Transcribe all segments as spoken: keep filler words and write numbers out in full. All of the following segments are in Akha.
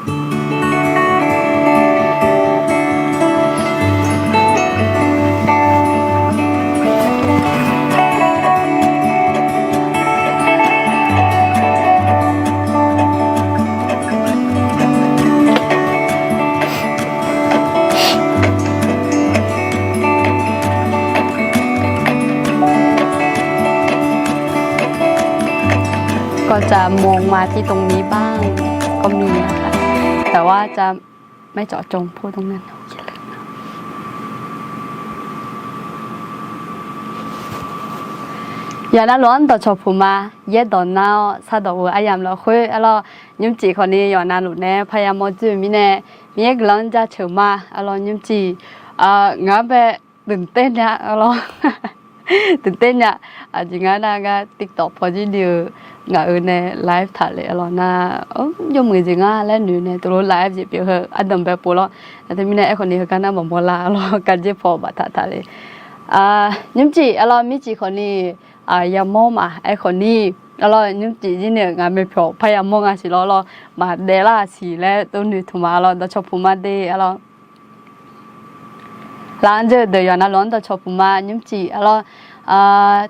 ก็จะมองมาที่ตรงนี้บ้างก็มีนะคะ แต่ว่าจะไม่เจาะจงพูดตรงนั้น Yawqnav luf-anr dawqcawq puq ma. Yaerdawq nar-awr sardawq-eu aryamq lafkhoer arlawr, nymrcif khawfni yawqnav luf nae parya mawr dzoer-eu mirnae, Miqyaer guiqlanq-anr jaceuq ma. Arlawr nymrcif, ngaq-anr bae ตื่นเต้น nya arlawr, ตื่นเต้น nya. Aqjeq ngar nar gar TikTok pawjir ni-eu ngaq-euq nae live taq le arlawr nar, yawmuiq jeq ngar laer noeq nae tov lof live jeq pyeuf heu ardanq bae pov lawr. Nar teumirnae aerkhawfni heugar nar maqmawr lar arlawr, garjer paw baftaq taq le. Nymrcif arlawr mircif khawfni yamawr ma. Aerkhawfni arlawr nymrcif jir ni-euq ngaq maeqpyawq parya mawr nga siq lawr arlawr, maqdaef lar siq laer tov noeqtmq ma arlawr, dawqcawq puq ma de arlawr. Laf-anr dzeur-eu deuq yawqnav luf-anr dawqcawq puq ma. Nymrcif arlawr,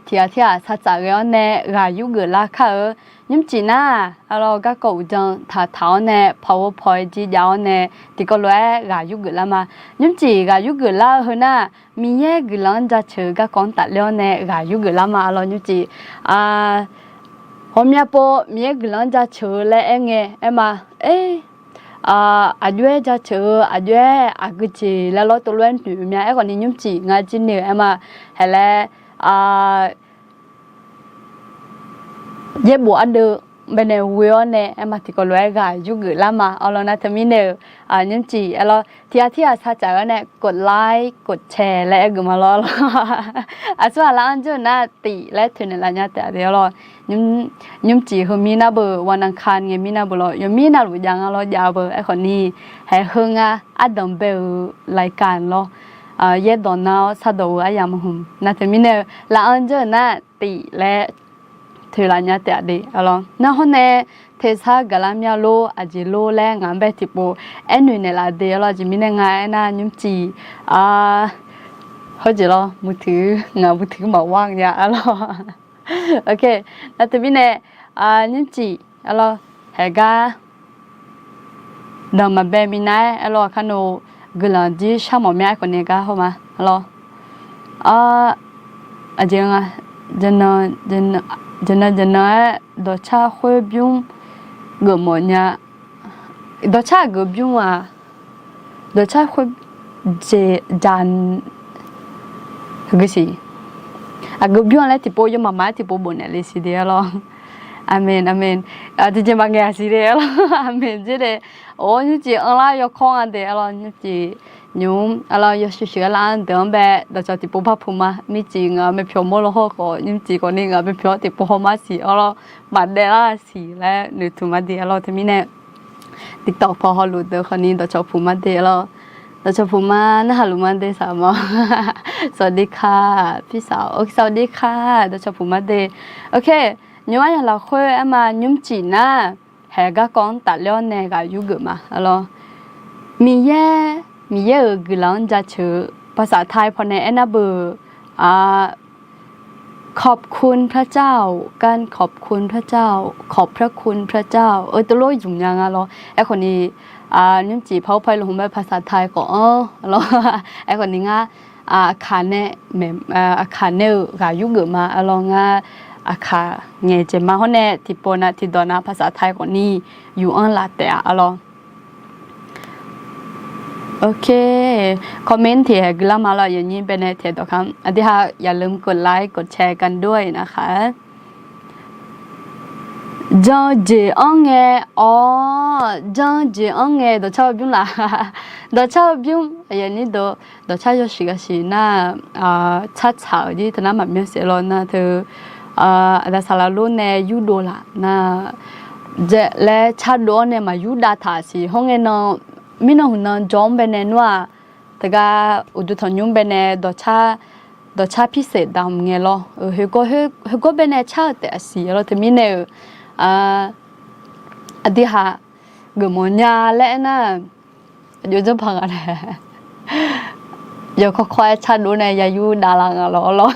tiq ghaq tir ghaq sar tsaf ghae-awr nae ghaq yurgeuf lar kar-eu. Nymrcif nar arlawr garkawv uqdzan taqtaq-awr nae PowerPoint jir jav-awr nae tiqkawv lof-aer ghaq yurgeuf lar ma. Nymrcif ghaq yurgeuf lar-eu heu nar, Miqyaer guiqlanq-anr jaceuq-eu garkawv-anr tafler-awr nae ghaq yurgeuf lar ma arlawr nymrcif. Ghawqmya pov Miqyaer guiqlanq-anr jaceuq-eu laer aerngae aer ma. Aqjox-aer jaceuq-eu, aqjox-aer aqgeujeq laer lawr tov lof-aer noeq-eu mya. Aerkhawfni nymrcif ngar jir ni-euq aer ma. Haeq laer yaerbof ardeuv baenae ghoe-awr nae aer ma tiqkawv lof-aer ghaq yurgeuf lar ma arlawr nar teumirnae-euq nymrcif arlawr tiq ghaq tir ghaq sar tsaf-awr nae กดไลค์ กดแชร์ laer aer geuf ma lawr arlawr. Aqsur ghaq laf-anr dzeur-eu nar tif laer toeqnaeq laf nya taef-a de arlawr. Nymrcif heumir nar beu วันอังคาร ngae mir nar beu lawr, yawmir navluf jav nga lawr jav beu. Aerkhawfni haeq heu ngar ardanq bae-eu รายการ lawr, yaerdawq nar-awr sardawq-eu aryamq hmq nar teumirnae-eu laf-anr dzeur-eu nar tif laer toeqlaf nya taef-a de arlawr. Nar hawr nae tersar gaqlar mya lor aqjeq lor laer ngaq-anr bae tiqpov aernoeq naeqlaf de arlawr. Aqjeq mirnae nga aernar nymrcif, hawjeq lawr muiq tiq ngaq muiq tiq maqwar nya arlawr. Nar teumirnae nymrcif arlawr haeq gar danq maqbae minav-aer arlawr kar no guiqlanq jir sharmawf mya. Aerkhawfni gar hawr ma arlawr. Aqjeq nga, jaqnan jaqnan-aer dawqcar khoer bymr geufmawf nya. Dawqcar aqgeu bymr-aq, dawqcar khoer jeq ja gui siq. Aqgeu bymr-a laer tiqpov yawmaf maf-aer tiqpov bofnaeq le siq de arlawr. Aqmeq aqmeq. Tiqjeq maqngaeq-a siq de arlawr. Aqmeq jir de. Or nymrcif anrlar yawkawr nga de arlawr nymrcif nymq arlawr yawshuif shuif-aer laf-anr deuq-anr bae dawqcawq tiqpov par puq ma. Mircif ngaq maeqpyawq mawr law hawr khawf nymrcif khawfni ngaq maeqpyawq tiqpov haw mar siq arlawr, maqdaef lar siq laer noeqtmq ma de arlawr. Teumirnae TikTok paw hawluf deuq khawfni dawqcawq puq ma de arlawr. Dawqcawq puq ma narhaq luf ma de saq ma. สวัสดีค่ะ พี่สาว โอเค สวัสดีค่ะ dawqcawq puq ma de. Ok, nymq-ar yaq lafkhoer aer ma nymrcif nar, haeq garkawv-anr tafler-awr nae ghaq yurgeuf ma arlawr. Miqyaer, Miqyaer-euq guiqlanq-anr jaceuq-eu ภาษาไทย pawnae aernar beu, ขอบคุณพระเจ้า การขอบคุณพระเจ้า ขอบพระคุณพระเจ้า eu teulof zmq nya nga lawr. Aerkhawfni nymrcif ภาษาไทย lafkhoer bae ภาษาไทย khawf-anr arlawr. Aerkhawfni ngar aqkaq nae, aqkaq nae-euq ghaq yurgeuf ma arlawr. Ngar aqkaq ngaeq jeq ma hawr nae tiqpov nav tiqdawq nav ภาษาไทย khawfni yuf-anr laf taef-a arlawr. Ok, comment tiq haeq guilar ma lawr, yawnyir baenae tiq haeq dawq kamq. Aqdui ha อย่าลืมกดไลค์ กดแชร์กันด้วยนะคะ. Jan-eu jeq-anr ngae, awr, jan-eu jeq-anr ngae dawqcar-eu bymr laf. Dawqcar-eu bymr, aqyawf ni dawq, dawqcar yawshuif ghaq siq nar, tsartsaq-euq jir teunar maqmyanr saef lawr nar teu, aqdaq saqlaq lor nae yurdov laf nar, laer cardov-awr nae maqyur dav taq siq. Hawr ngae nan, mirnan huiqnan jawr-anr baenae nmr-aq, teugar uqduq tanqnymr baenae dawqcar, dawqcar pirsaef damq ngae lawr. Khoergawr baenae car-eu taef-a siq lawr. Teumirnae-euq aqdui ha geufmawf nya laer aernar, aqjox janrpaq nga nae yawkawr kawr-aer cardov nae ya yur davlaf nga lawr lawr.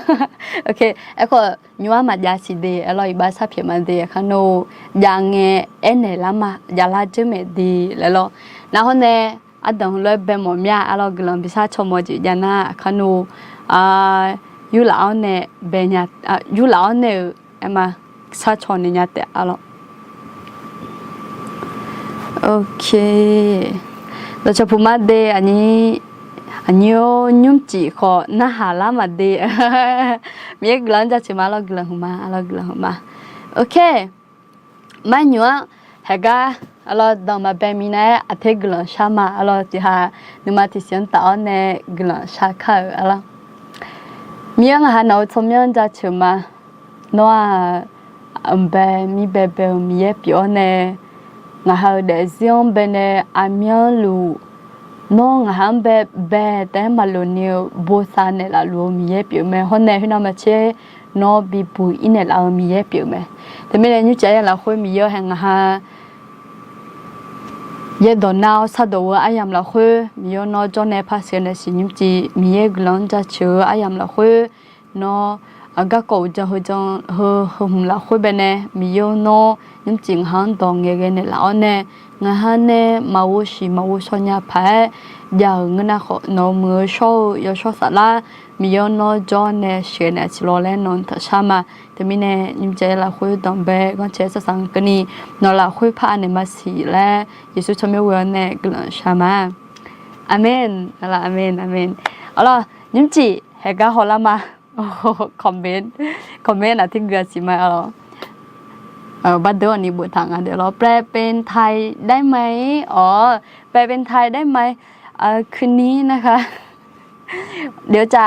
Aerkhawf nymr-ar maqjav siq de, aerlawr iqbax sharpyaeq ma de, aqkar nawr jav ngae aernaeq lar ma, javlar dzeur maeq de laer lawr. Nar hawr nae ardanq lof-aer bae mawf mir-a, aerlawr guiqlanq bishar caw mawf jeq jav nar, aqkar nawr yurlaf-awr nae bae nya, yurlaf-awr nae-euq aer ma, sharcaw naeq nya taef-a lawr. Ok. Dawqcawq puq ma de, aqnyir, aqnyir-or, nymrcif khawf narhaq lar ma de. Miqyaer guiqlanq-anr jaceuq ma, aerlawr guiqlanq huiq ma, aerlawr guiqlanq huiq ma. Ok. Mar nymr-anr haeqgar, aerlawr danq maqbae minav-aer aqter guiqlanq shar ma, aerlawr tiqhaq nuima tiqsiq-anr taf-awr nae guiqlanq shar kar-euq, aerlawr. Miqyaer ngaq ha nawq-eu tsawrmyanr-anr jaceuq ma. Nawr-aq, mqbae mirbae bae-eu Miqyaer pyeuf-awr nae, ngaq ha-eu daefzir-anr bae nae aqmyanluf, nawr ngaq ha-anr bae bae taef-aer maqloq ni-eu bosav naeqlaf luf-eu Miqyaer pyeuf-eu mae. Hawr nae khoernav maqtser nawr bibuq-ir naeqlaf-eu Miqyaer pyeuf-eu mae. Teumirnae nymrcif aryamq lafkhoer Miqyaer-awr hae ngaq ha yaerdawq nar-awr shardawq-eu aryamq lafkhoer Miqyaer-awr nawr jawr nae par sheuqghae naeq siq nymrcif Miqyaer guiqlanq-anr jaceuq-eu aryamq lafkhoer nawr garkawv uqdzan heudzan heu heu hmq lafkhoer bae nae Miqyaer-or nawr nymrcif ngaq ha-anr dawq ngaeqghae naeqlaf-awr nae ngaq ha nae maqghov siq maqghov shaw nya paq-aer jav-euq ngeur nar khawf nawq-eu muiq-eu shawr-eu yawshawr saflar Miqyaer-or nawr jawr nae sheuqghae naeq siq lawr laer nawq-anr taqshar ma. Teumirnae nymrcif lafkhoer danqbae ghanrcae-aer saqsaq keuvni nawq lafkhoer par anaeq ma siq laer Yeqsur tsawrmyanr ghoe-awr nae guiqlanq shar ma. Aqmen. Aqmen, aqmen. Aerlawr nymrcif haeqgar hawlar ma. Comment, comment aqter guiq-a siq ma, aerlawr. Bardeur-awq ni boftaq nga de lawr. แปลเป็นไทยได้ไหม? Awq, แปลเป็นไทยได้ไหม? คืนนี้นะคะ เดี๋ยวจะ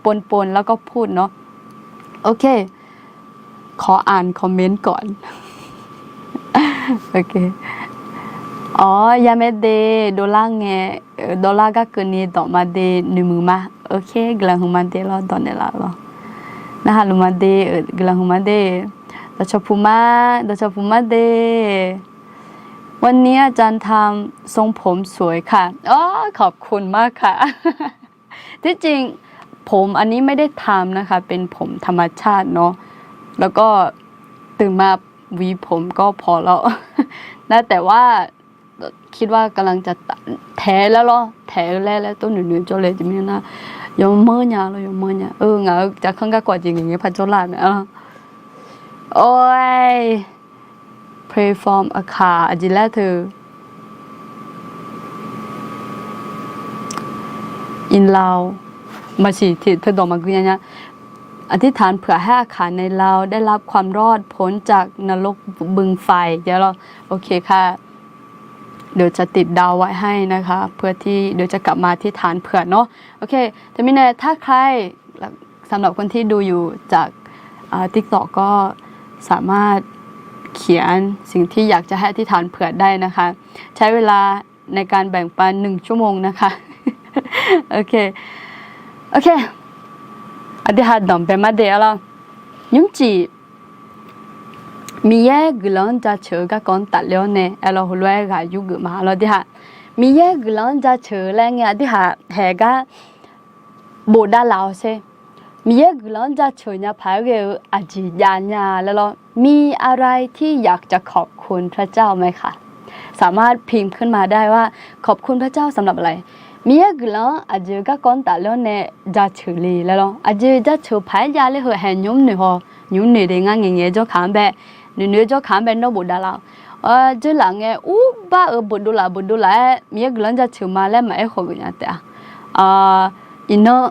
ปนๆ แล้วก็พูดเนาะ โอเค ขออ่านคอมเมนต์ก่อน Awr, yamae de, dovlar ngae, dovlar garkeuvni dawq ma de, noeqmuiq ma. Ok, guiqlanq huiq ma de lawr, dawq naeqlaf lawr. Narhaq luf ma de, guiqlanq huiq ma de. Dawqcawq puq ma, dawqcawq puq ma de. วันนี้อาจารย์ทำทรงผมสวยค่ะ อ๋อ ขอบคุณมากค่ะ ที่จริงผมอันนี้ไม่ได้ทำนะคะ เป็นผมธรรมชาติเนาะ แล้วก็ตื่นมาหวีผมก็พอแล้ว นะ แต่ว่าคิดว่ากำลังจะแถแล้วเหรอ แถแล้ว แล้วต้องหนุนๆ จนเลยจะไม่นะ yawmanr nya lawr, yawmanr nya. Ngaq-euq jaqkanr garkawv jeq ngaeq ngae par jawrlar mae. Oi, platform aqkaq aqjeq laer teu in เรา maqsiq tiq teudawq maqgui nya nya. อธิษฐานเผื่อให้อาขาในเราได้รับความรอดพ้นจากนรกบึงไฟ jav lawr. Ok ค่ะ เดี๋ยวจะติดดาวไว้ให้นะคะ เพื่อที่เดี๋ยวจะกลับมาอธิษฐานเผื่อเนาะ โอเค แต่มีใน ถ้าใคร สำหรับคนที่ดูอยู่จาก อ่า TikTok ก็สามารถเขียนสิ่งที่อยากจะให้อธิษฐานเผื่อได้นะคะ ใช้เวลาในการแบ่งปันหนึ่งชั่วโมงนะคะ โอเค โอเค aqdui ha danqbae ma de-a lawr. Nymrcif Miqyaer guiqlanq-anr jaceuq-eu garkawv-anr tafler-awr nae, aerlawr heulof-aer ghaq yurgeuf ma lawr. Aqdui ha Miqyaer guiqlanq-anr jaceuq laer ngae, aqdui ha haeqgar bofdav laf-awr sher. Miqyaer guiqlanq-anr jaceuq nya paq-aer ghae-eu aqjeq jav nya laer lawr. มีอะไรที่อยากจะขอบคุณพระเจ้าไหมคะ สามารถพิมพ์ขึ้นมาได้ว่า ขอบคุณพระเจ้าสำหรับอะไร Miqyaer guiqlanq-anr aqjeq garkawv-anr tafler-awr nae jaceuq le laer lawr. Aqjeq jaceuq paq-aer javler heu haeq nymr noeq haw, nymr noeq de ngar ngaeq ngaeq-eu jawrkaq-anr bae, noeq noeq-eu jawrkaq-anr bae nawr bofdav laf-awq. Jawrlaf ngae urbar-euq bofdov laf bofdov laf-aer Miqyaer guiqlanq-anr jaceuq ma laer maqaer khawf geuf nya taef-a. Iqnan,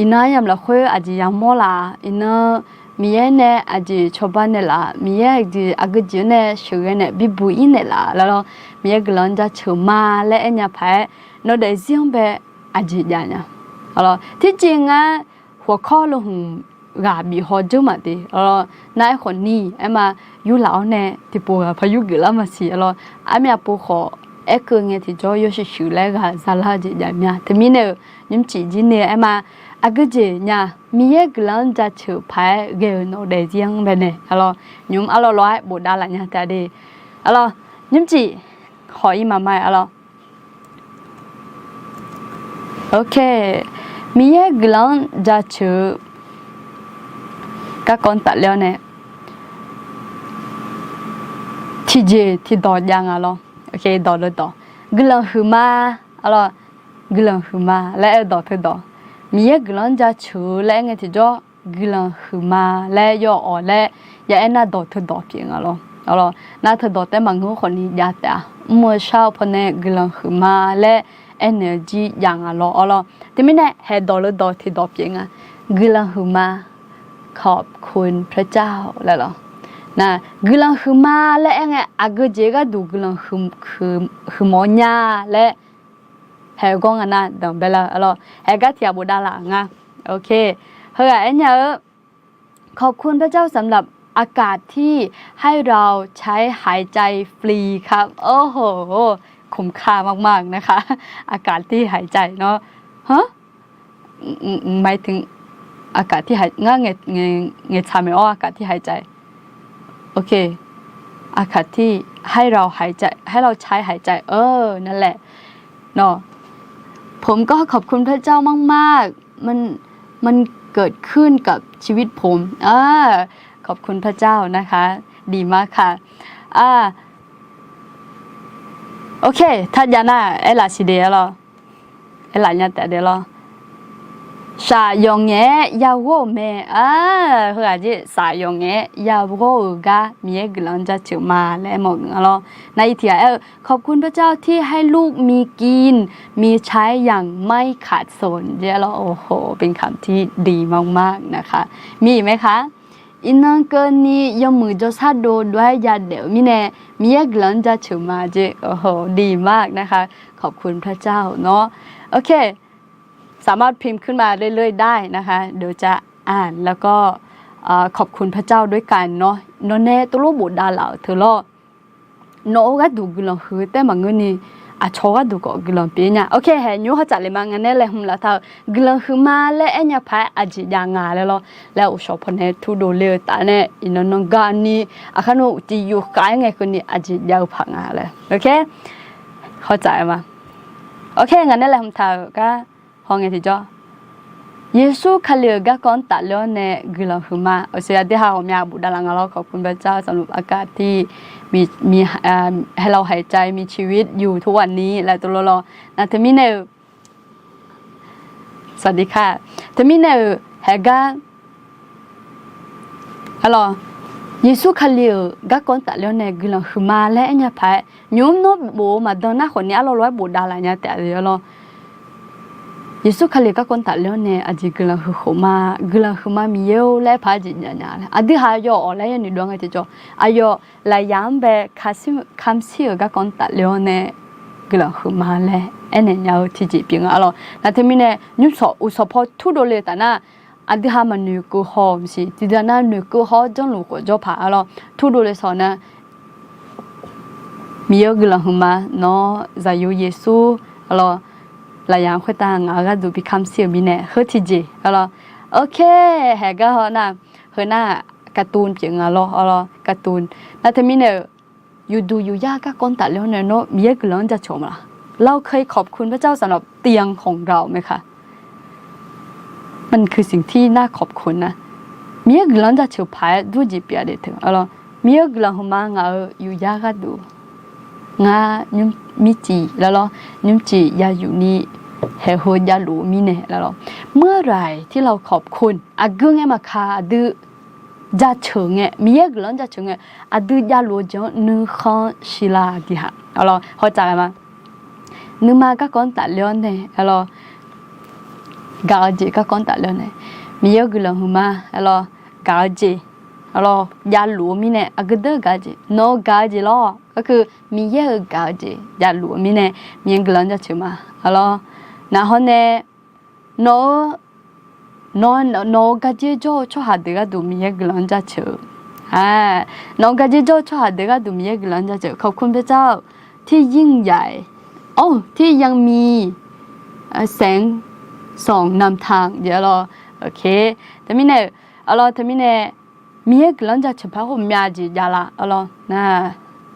iqnan aryamq lafkhoer aqjeq yamawr laf, iqnan Miqyaer nae aqjeq cawba naeqlaf, Miqyaer aqjeq aqgeujeq-anr nae sheuqghae nae bibuq-ir naeqlaf laer lawr. Miqyaer guiqlanq-anr jaceuq ma laer aer nya paq-aer, nawr daefzir-anr bae aqjeq jav nya. Tiqjeq ngar hawqkawr lo hmq ghaq bif haw dzeur maq de. Nar aerkhawf ni aer ma, yurlaf-awr nae tiqpov ghaq par yurgeuf lar maqsiq. Armyav pov khawf aerkeuv ngae tiqjawr yawshuif shuif laer ghaq zalar-eu jeq jav mya. Teumirnae-euq nymrcif jir ni aer ma, aqgeujeq nya, Miqyaer guiqlanq-anr jaceuq paq-aer ghae-euq nawq daefzir-anr bae nae, nymq arlawr lawr-aer bofdav laf nya taef de. Arlawr, nymrcif khawf ir maqma-aer arlawr. Ok, Miqyaer guiqlanq-anr jaceuq-eu garkawv-anr tafler-awr nae tiqjeq tiqdawq jav nga lawr. Ok, dawq le dawq, guiqlanq huiqma, arlawr, guiqlanq huiqma laer aer-eu dawq teudawq, Miqyaer guiqlanq-anr jaceuq-eu laer aer ngae tiqjawr, guiqlanq huiqma laer yawawq laer ya aer nar dawq teudawq pyeuf nga lawr. Arlawr, nar teudawq taef maqngeur khawfni jav taef-a. Mr-eu shar-eu pawnae guiqlanq huiqma laer aernaeq-eu jir jav nga lawr. Arlawr, teumirnae haeqdawq le dawq tiqdawq pyeuf nga. Guiqlanq huiqma, ขอบคุณพระเจ้า laer lawr. Nar guiqlanq huiqma laer aer ngae aqgeu jeq gharduq guiqlanq huiqmawf nya laer haeq-eu gawr nga nar danqbae lar arlawr. Haeq gar tiq ghaq bofdav laf nga. Ok, heughaq aernya-eu ขอบคุณพระเจ้าสำหรับอากาศที่ให้เราใช้หายใจฟรีครับ โอ้โห คุ้มค่ามากๆนะคะ อากาศที่หายใจเนาะ หมายถึงอากาศที่หาย ngaeqtsaq maeq-awr อากาศที่หายใจ โอเค อากาศที่ให้เราหายใจ ให้เราใช้หายใจ เออ นั่นแหละ เนาะ ผมก็ขอบคุณพระเจ้ามากๆ มัน มันเกิดขึ้นกับชีวิตผม อ่า ขอบคุณพระเจ้านะคะ ดีมากค่ะ อ่า โอเค ถ้าอย่างนั้น aerlaf siq de lawr. Aerlaf nya taef de lawr. Shaq yawqngaef-aer yaghawr-euq mae. Heughaq jeq shaq yawqngaef-aer yaghawr-euq gar Miqyaer guiqlanq-anr jaceuq ma laer aermawf-eu nga lawr. Nar ir tiq ghaq aer-eu ขอบคุณพระเจ้าที่ให้ลูกมีกินมีใช้อย่างไม่ขาดสน jeq lawr. โอ้โห เป็นคำที่ดีมากๆนะคะ mir-iq mae kha. Iqnan keuvni yawmuiq jawrshar dovdov-aer yadaef-euq mirnae Miqyaer guiqlanq-anr jaceuq ma jeq. โอ้โห ดีมากนะคะ ขอบคุณพระเจ้าเนาะ โอเค สามารถพิมพ์ขึ้นมาเรื่อยๆได้นะคะ เดี๋ยวจะอ่านแล้วก็ ขอบคุณพระเจ้าด้วยกันเนาะ Nawqnae tov lof bofdav laf-euq teu lawr. Nawq-eu gharduq guiqlanq huiq-eu taef maqngeurni, aqcawq gharduq khawf guiqlanq pyeuf nya. Ok, haeq nymr hawtsaf le ma. Ngaq nae laeqhmq laftav-eu guiqlanq huiqma laer aernya paq-aer aqjeq jav nga laer lawr. Laer uqshawq pawnae turdov ler-eu taf nae iqnan nan gani aqkar nawr uqcif yufkhav-aer ngae keuvni aqjeq jav-eu paq nga laer. Ok, hawtsaf-eu ma. Ok, ngaq nae laeqhmq taq-euq gar hawngae tiqjawr, Yeqsur Kali-euq garkawv-anr tafler-awr nae guiqlanq huiqma. Aqsur aqdui ha ghawqmya bofdav laf nga lawr. ขอบคุณพระเจ้าสำหรับอากาศที่มี ให้เราหายใจ มีชีวิตอยู่ทุกวันนี้ laer tov lawr lawr. Nar teumirnae-euq สวัสดีค่ะ teumirnae-euq haeqgar Arlawr, Yeqsur Kali-euq garkawv-anr tafler-awr nae guiqlanq huiqma laer aernya paq-aer, nymq-mr nawr bof-eu maqdan nar khawfni arlawr lof-aer bofdav laf nya taef-a lawr. Yeqsur Kali-euq garkawv-anr tafler-awr nae aqjeq guiqlanq huiqkhof ma, guiqlanq huiqma Miqyaer-or laer aer paq-aer jeq jav nya laer. Aqdui ha yawawq laer ya noeqdov ngae tiqjawr, aqyawf lafyaq-anr bae kamq shir-euq garkawv-anr tafler-awr nae guiqlanq huiqma laer aernaeq nya-eu tiqjeq pyeuf nga arlawr. Nar teumirnae nymrshawq uqshawq paw turdov le-eu taf nar, aqdui ha maqnoeqkeuv haw-eu maqsiq. Tiqdeuq nar noeqkeuv haw-awr janrluf khawf jawr paq arlawr. Turdov le shawq nar, Miqyaer-or guiqlanq huiqma nawr Zaqyo Yeqsur arlawr, lafyaq-anr khoertav ngaq-euq gharduq bi kamq shir-euq mirnae heu tiqjeq arlawr. Ok, haeqgar haw nar, heu nar cartoon pyeuf nga lawr arlawr, cartoon. Nar teumirnae-euq, yufduq yufyar garkawv-anr tafler-awr nae nawr Miqyaer guiqlanq-anr jaceuq ma laq? เราเคยขอบคุณพระเจ้าสำหรับเตียงของเราไหมคะ มันคือสิ่งที่น่าขอบคุณนะ Miqyaer guiqlanq-anr jaceuq paq-aer dur jeq pyeuf-a de teu arlawr. Miqyaer-or guiqlanq huiqma ngaq-euq yufyar gharduq ngar nymr, mircif arlawr, nymrcif yayuf ni haeq heu javluf-eu mirnae arlawr. เมื่อไหร่ที่เราขอบคุณ aqgeu ngae maqkaq aqdui jaceuq ngae, Miqyaer-or guiqlanq-anr jaceuq ngae, aqdui javluf-eu jeq-anr nuikhanr shirlar-a diha arlawr. Hawtsaf-a ma. Nuima garkawv-anr tafler-awr nae arlawr, gaq-eu jeq garkawv-anr tafler-awr nae, Miqyaer-or guiqlanq huiqma arlawr, gaq-eu jeq arlawr javluf-eu mirnae aqgeu deuq gaq-eu jeq, nawq-eu gaq-eu jeq lawr, garkeuv Miqyaer-euq gaq-eu jeq javluf-eu mirnae Miqyaer guiqlanq-anr jaceuq ma arlawr. Nar hawr nae nawq-eu nawq-eu gardzer jawr-eu tsawrhaq deuq gharduq Miqyaer guiqlanq-anr jaceuq. Nawq-eu gardzer jawr-eu tsawrhaq deuq gharduq Miqyaer guiqlanq-anr jaceuq. ขอบคุณพระเจ้าที่ยิ่งใหญ่ ที่ยังมีแสงส่องนำทาง jeq arlawr. Ok, teumirnae-euq arlawr, teumirnae Miqyaer guiqlanq-anr jaceuq paq-aer ghawqmya jeq javlar arlawr. Nar,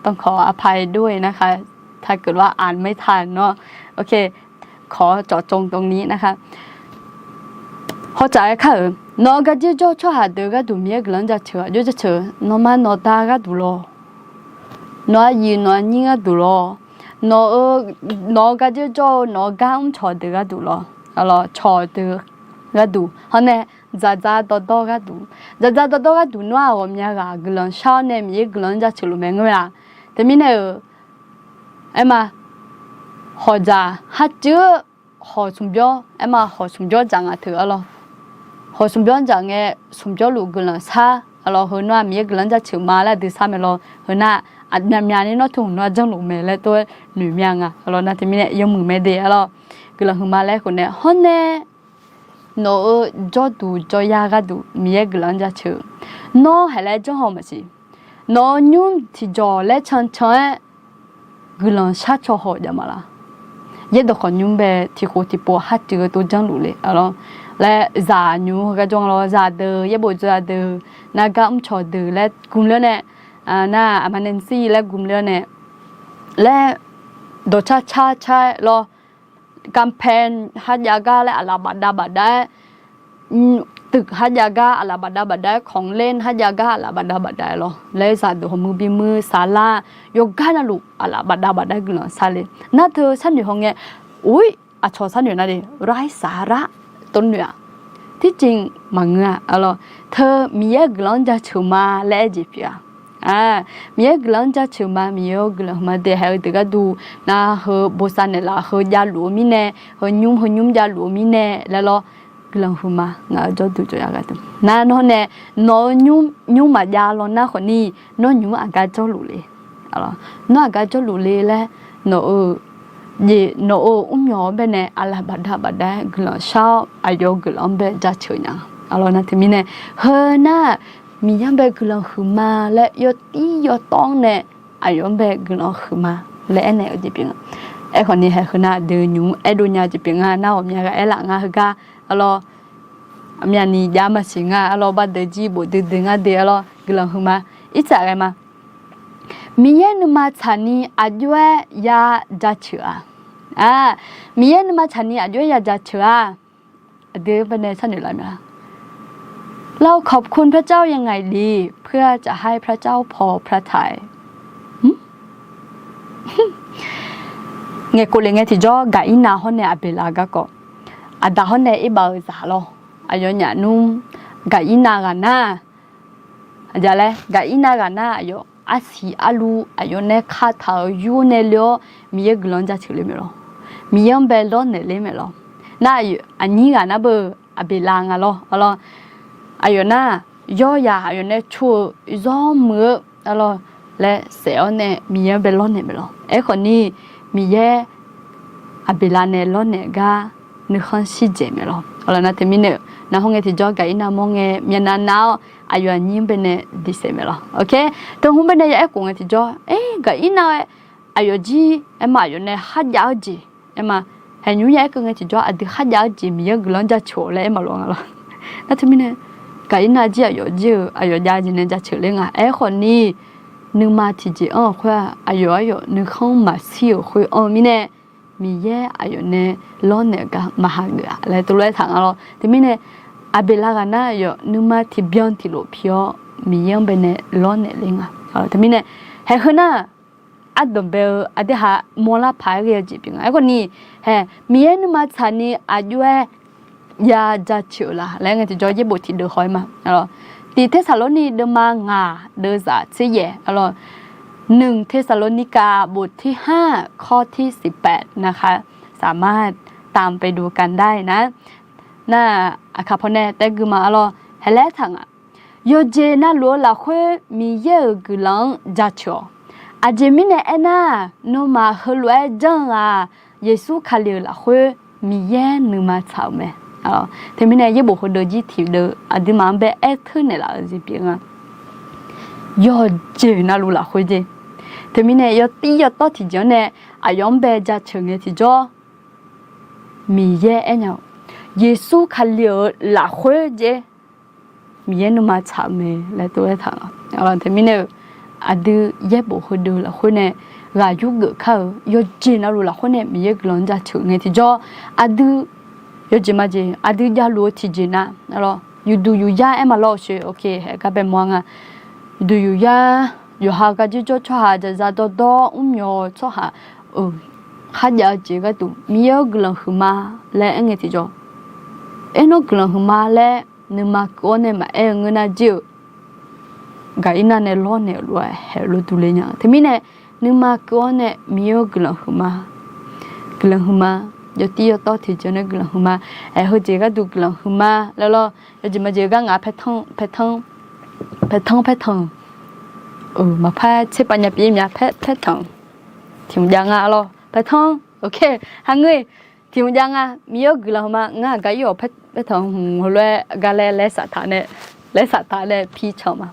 ต้องขออภัยด้วยนะคะ ถ้า โอเค ขอเจาะจงตรงนี้นะคะ Hawtsaf-aer kar-euq, nawq-eu gardzir jawr-eu tsawrhaq deuq gharduq Miqyaer guiqlanq-anr jaceuq-aq jawr jaceuq, nawqma nawqda gharduq lawr, nawq-eu aqyuif nawq-eu aqnyir gharduq lawr, nawq-eu, nawq-eu gardzir jawr-eu nawq-eu gar mrcawq deuq gharduq lawr, cawq deuq gharduq, hawr nae dzaqdzaq dawrdawr gharduq, dzaqdzaq dawrdawr gharduq nawr-aq ghawqmya ghaq guiqlanq shar-awr nae Miqyaer guiqlanq-anr jaceuq luf mae ngeur-a. Teumirnae-euq, aerma, hawqdzaq harcuiv-eu hawq smqbyawr, aerma hawq smqbyawr dzaq ngaq teu-a lawr. Hawq smqbyawr dzaq ngae, smqbyawr luf guiqlanq shar-a lawr, heu nawr-aq Miqyaer guiqlanq-anr jaceuq ma laer aqdui shar mae lawr, heu nar-aq, myaqmyaq ni nawr teu hmq nawr-aq janrluf mae laer tov-aer noeqmya nga-a lawr. Nar teumirnae yawmuiq mae de-a lawr, guiqlanq huiqma laer khawf nae hawr nae nawq-eu jawrduq jawryar gharduq Miqyaer guiqlanq-anr jaceuq. Nawr haiq laer janrhaw maqsiq. Nawq-eu nymr tiqjawq laer cancan-aer guiqlanq shar caw haw jav ma laf. Yaerdawq khawf nymr bae tiqkhof tiqpov harcuiv-eu tov janrluf le-a lawr. Laer zaqnymr heugar jawr lawr, zaqdeuq yaerbof dzawzaq deuq, nargar mrcawq deuq laer gmler nae, nar aqma nae shir laer gmler nae, laer dawqcar car car-aer lawr, กำแพง harjav gar laer aqlaf bafdav bafdav-aer, ตึก harjav gar aqlaf bafdav bafdav-aer, ของเล่น harjav gar aqlaf bafdav bafdav-aer lawr, laer zaqdeuq hawmuiq bimuiq saqlar yawqgar navluf aqlaf bafdav bafdav-aer guiqlanq shar le. Nar teu sharnoeq haw ngae, or, aqcawq sharnoeq nar de, ไร้สาระ tov noeq-aq, ที่จริง maqngeur-a lawr. Teu Miqyaer guiqlanq-anr jaceuq ma laer aer jeq pyeuf-a. Miqyaer guiqlanq-anr jaceuq ma, Miqyaer-or guiqlanq huiqma de, haeq-eu deuq gharduq nar heu bosav naeqlaf, heu javluf-eu mirnae, heu nymr heu nymr javluf-eu mirnae laer lawr, guiqlanq huiqma ngaq-eu jawrduq jawryar gharduq. Nar nawr nae nawq-eu nymr, nymr maqjav law nar khawfni, nawr nymq-anr aqgar jawrluf le. Nawr aqgar jawrluf le laer, nawq-eu jeq nawq-eu mrmyawq-anr baenae aqlaf bafdav bafdav-aer guiqlanq shar-awr, aqyawf-eu guiqlanq-anr bae jaceuq nya-a lawr. Nar teumirnae, heu nar Miqyaer-anr bae guiqlanq huiqma laer yawtir yawtawv-anr nae aqyawf-anr bae guiqlanq huiqma laer aernaeq-eu jeq pyeuf nga. Aerkhawfni haeq heu nar aqdui nymq-anr aerdov nya-eu jeq pyeuf nga, nar ghawqmya ghaq aerlaf nga heugar-a lawr. Aqmyavni jav maqsiq nga-a lawr, bardeuq jir bofdui dui nga de-a lawr, guiqlanq huiqma. Irtsaq ghae ma. Miqyaer nuima tsaqni aqjox-aer ya jaceuq-a. Miqyaer nuima tsaqni aqjox-aer ya jaceuq-a. Aqdui baenae sharnoeq laf mya. เราขอบคุณพระเจ้ายังไงดีเพื่อจะให้พระเจ้าพอพระทัย Ngaeqkhof le ngae tiqjawr Gaqirnav hawr nae Aqbeqlav garkawv, aqda hawr nae irbaf-euq zaq lawr. Aqyawfnyaf nmr Gaqirnav ghaq nar, aqja laer Gaqirnav ghaq nar aqyawf arsiq arluv aqyawf nae kataq-euq yur nae le-awr Miqyaer guiqlanq jaceuq le maeq lawr. Miqyaer-anr bae lawrnaeq le maeq lawr. Nar aqnyir ghaq nar beu Aqbeqlav nga lawr-a lawr. Aqyawf nar yawr yaq aqyawf nae cur-eu yawmuiq-eu-a lawr laer saef-awr nae Miqyaer-anr bae lawrnaeq maeq lawr. Aerkhawfni Miqyaer Aqbeqlav nae lawrnaeq gar nuikhanr shir dzaeq maeq lawr. Nar teumirnae-euq nar hawr ngae tiqjawr Gaqirnav mawr ngae myavnav nav-awr aqyawf aqnyir-anr baenae diqsaef maeq lawr. Teu hmq baenae ya aerkhof ngae tiqjawr, aer Gaqirnav-aer aqyawf jir aerma aqyawf nae kharjav-eu jeq aerma, haeqnymr ya aerkeuv ngae tiqjawr aqdui kharjav-eu jeq Miqyaer-anr guiqlanq jaceuq-awq laer aerma lof nga lawr. Nar teumirnae Gaqirnav jir aqyawf jir-eu aqyawf jav jeq nae jaceuq ler nga. Aerkhawfni nuima tiqjeq anr-euq khoer-aq aqyawf aqyawf nuikhanr maqshir-euq khoer anr-eu mirnae Miqyaer aqyawf nae lawrnaeq gar maqha geuf-a laer tuvlof-aer taq nga lawr. Teumirnae Aqbeqlav ghaq nar aqyawf nuima tiqbyan tiqlof pi-awr Miqyaer-anr baenae lawrnaeq ler nga. Teumirnae haeq heu nar ardanq bae-eu aqdui ha mawrlar paq-aer ghae-eu jeq pyeuf nga. Aerkhawfni haeq Miqyaer nuima tsaqni aqjox-aer ya jaceuq-eu la laer ngae tiqjawr yaerbof tiqdeuv haw-aer ma. Tiq Tersaqlorni deuvma ngaq deuvzaq tser yaef-a lawr. หนึ่งเธสะโลนิกา บทที่ห้า ข้อที่สิบแปดนะคะ สามารถตามไปดูกันได้นะ Nar aqkaq pawnae taef gui ma-a lawr, haeq laer taq nga. Yawqjeq navluf-eu lafkhoer Miqyaer-euq guiqlanq-anr jaceuq-awq. Aqjeq mirnae aernar, nawmaf heulof-aer janr-eu-aq, Yeqsur Kali-euq lafkhoer Miqyaer nuima tsaq-euq mae. Teumirnae yaerbof heudeuv jir tiqdeuv aqduimaf-anr bae aer teunaeq laf-euq jeq pyeuf nga. Yawqjeq navluf lafkhoer jeq. Teumirnae yawtir yawtawv tiqjeq-anr nae aqyawf-anr bae jaceuq ngae tiqjawr Miqyaer aernya-awq. Yeqsur Kali-euq lafkhoer jeq Miqyaer nuima tsaq-eu mae laer tov-aer taq nga. Teumirnae-euq aqdui yaerbof heudeuv lafkhoer nae ghaq yurgeuf kar-euq yawqjeq navluf lafkhoer nae Miqyaer guiqlanq-anr jaceuq ngae tiqjawr, aqdui, yawqjeq majeq aqdui javluf-eu tiqjeq nav, arlawr, yufduq yufyar aer ma lawr-eu shoe, ok, haeq gar bae mawr-a nga. Yufduq yufyar, yawqha-eu garjir jawr tsawrhaq, dzaqza dawrdawr mrmyawq-eu tsawrhaq, kharjav-eu jeq gharduq Miqyaer-anr guiqlanq huiqma laer aer ngae tiqjawr, aernar guiqlanq huiqma laer nuima keuv-awr nae maqaer-eu ngeur nar jir-euq gaq-ir nar nae lawrnaeq-euq lof-aer haeq-eu lof duq le nya. Teumirnae, nuima keuv-awr nae Miqyaer-anr guiqlanq huiqma, guiqlanq huiqma, yawtir yawtawr tiqjeq nae guiqlanq huiqma, aer heujeq gharduq guiqlanq huiqma laer lawr, yawjeq majeq-eu gar ngaq-anr paertanr paertanr paertanr paertanq, maqpar tserpav nya pyeuf mya paer paertanq, tiq hmq jav nga lawr paertanr, ok, hangeur-iq tiq hmq jav nga, Miqyaer-anr guiqlanq huiqma ngar aqgar ir-awq paer paertanq hmq heulof-aer gar laer laer saf taq nae, laer saf taq nae pircan ma.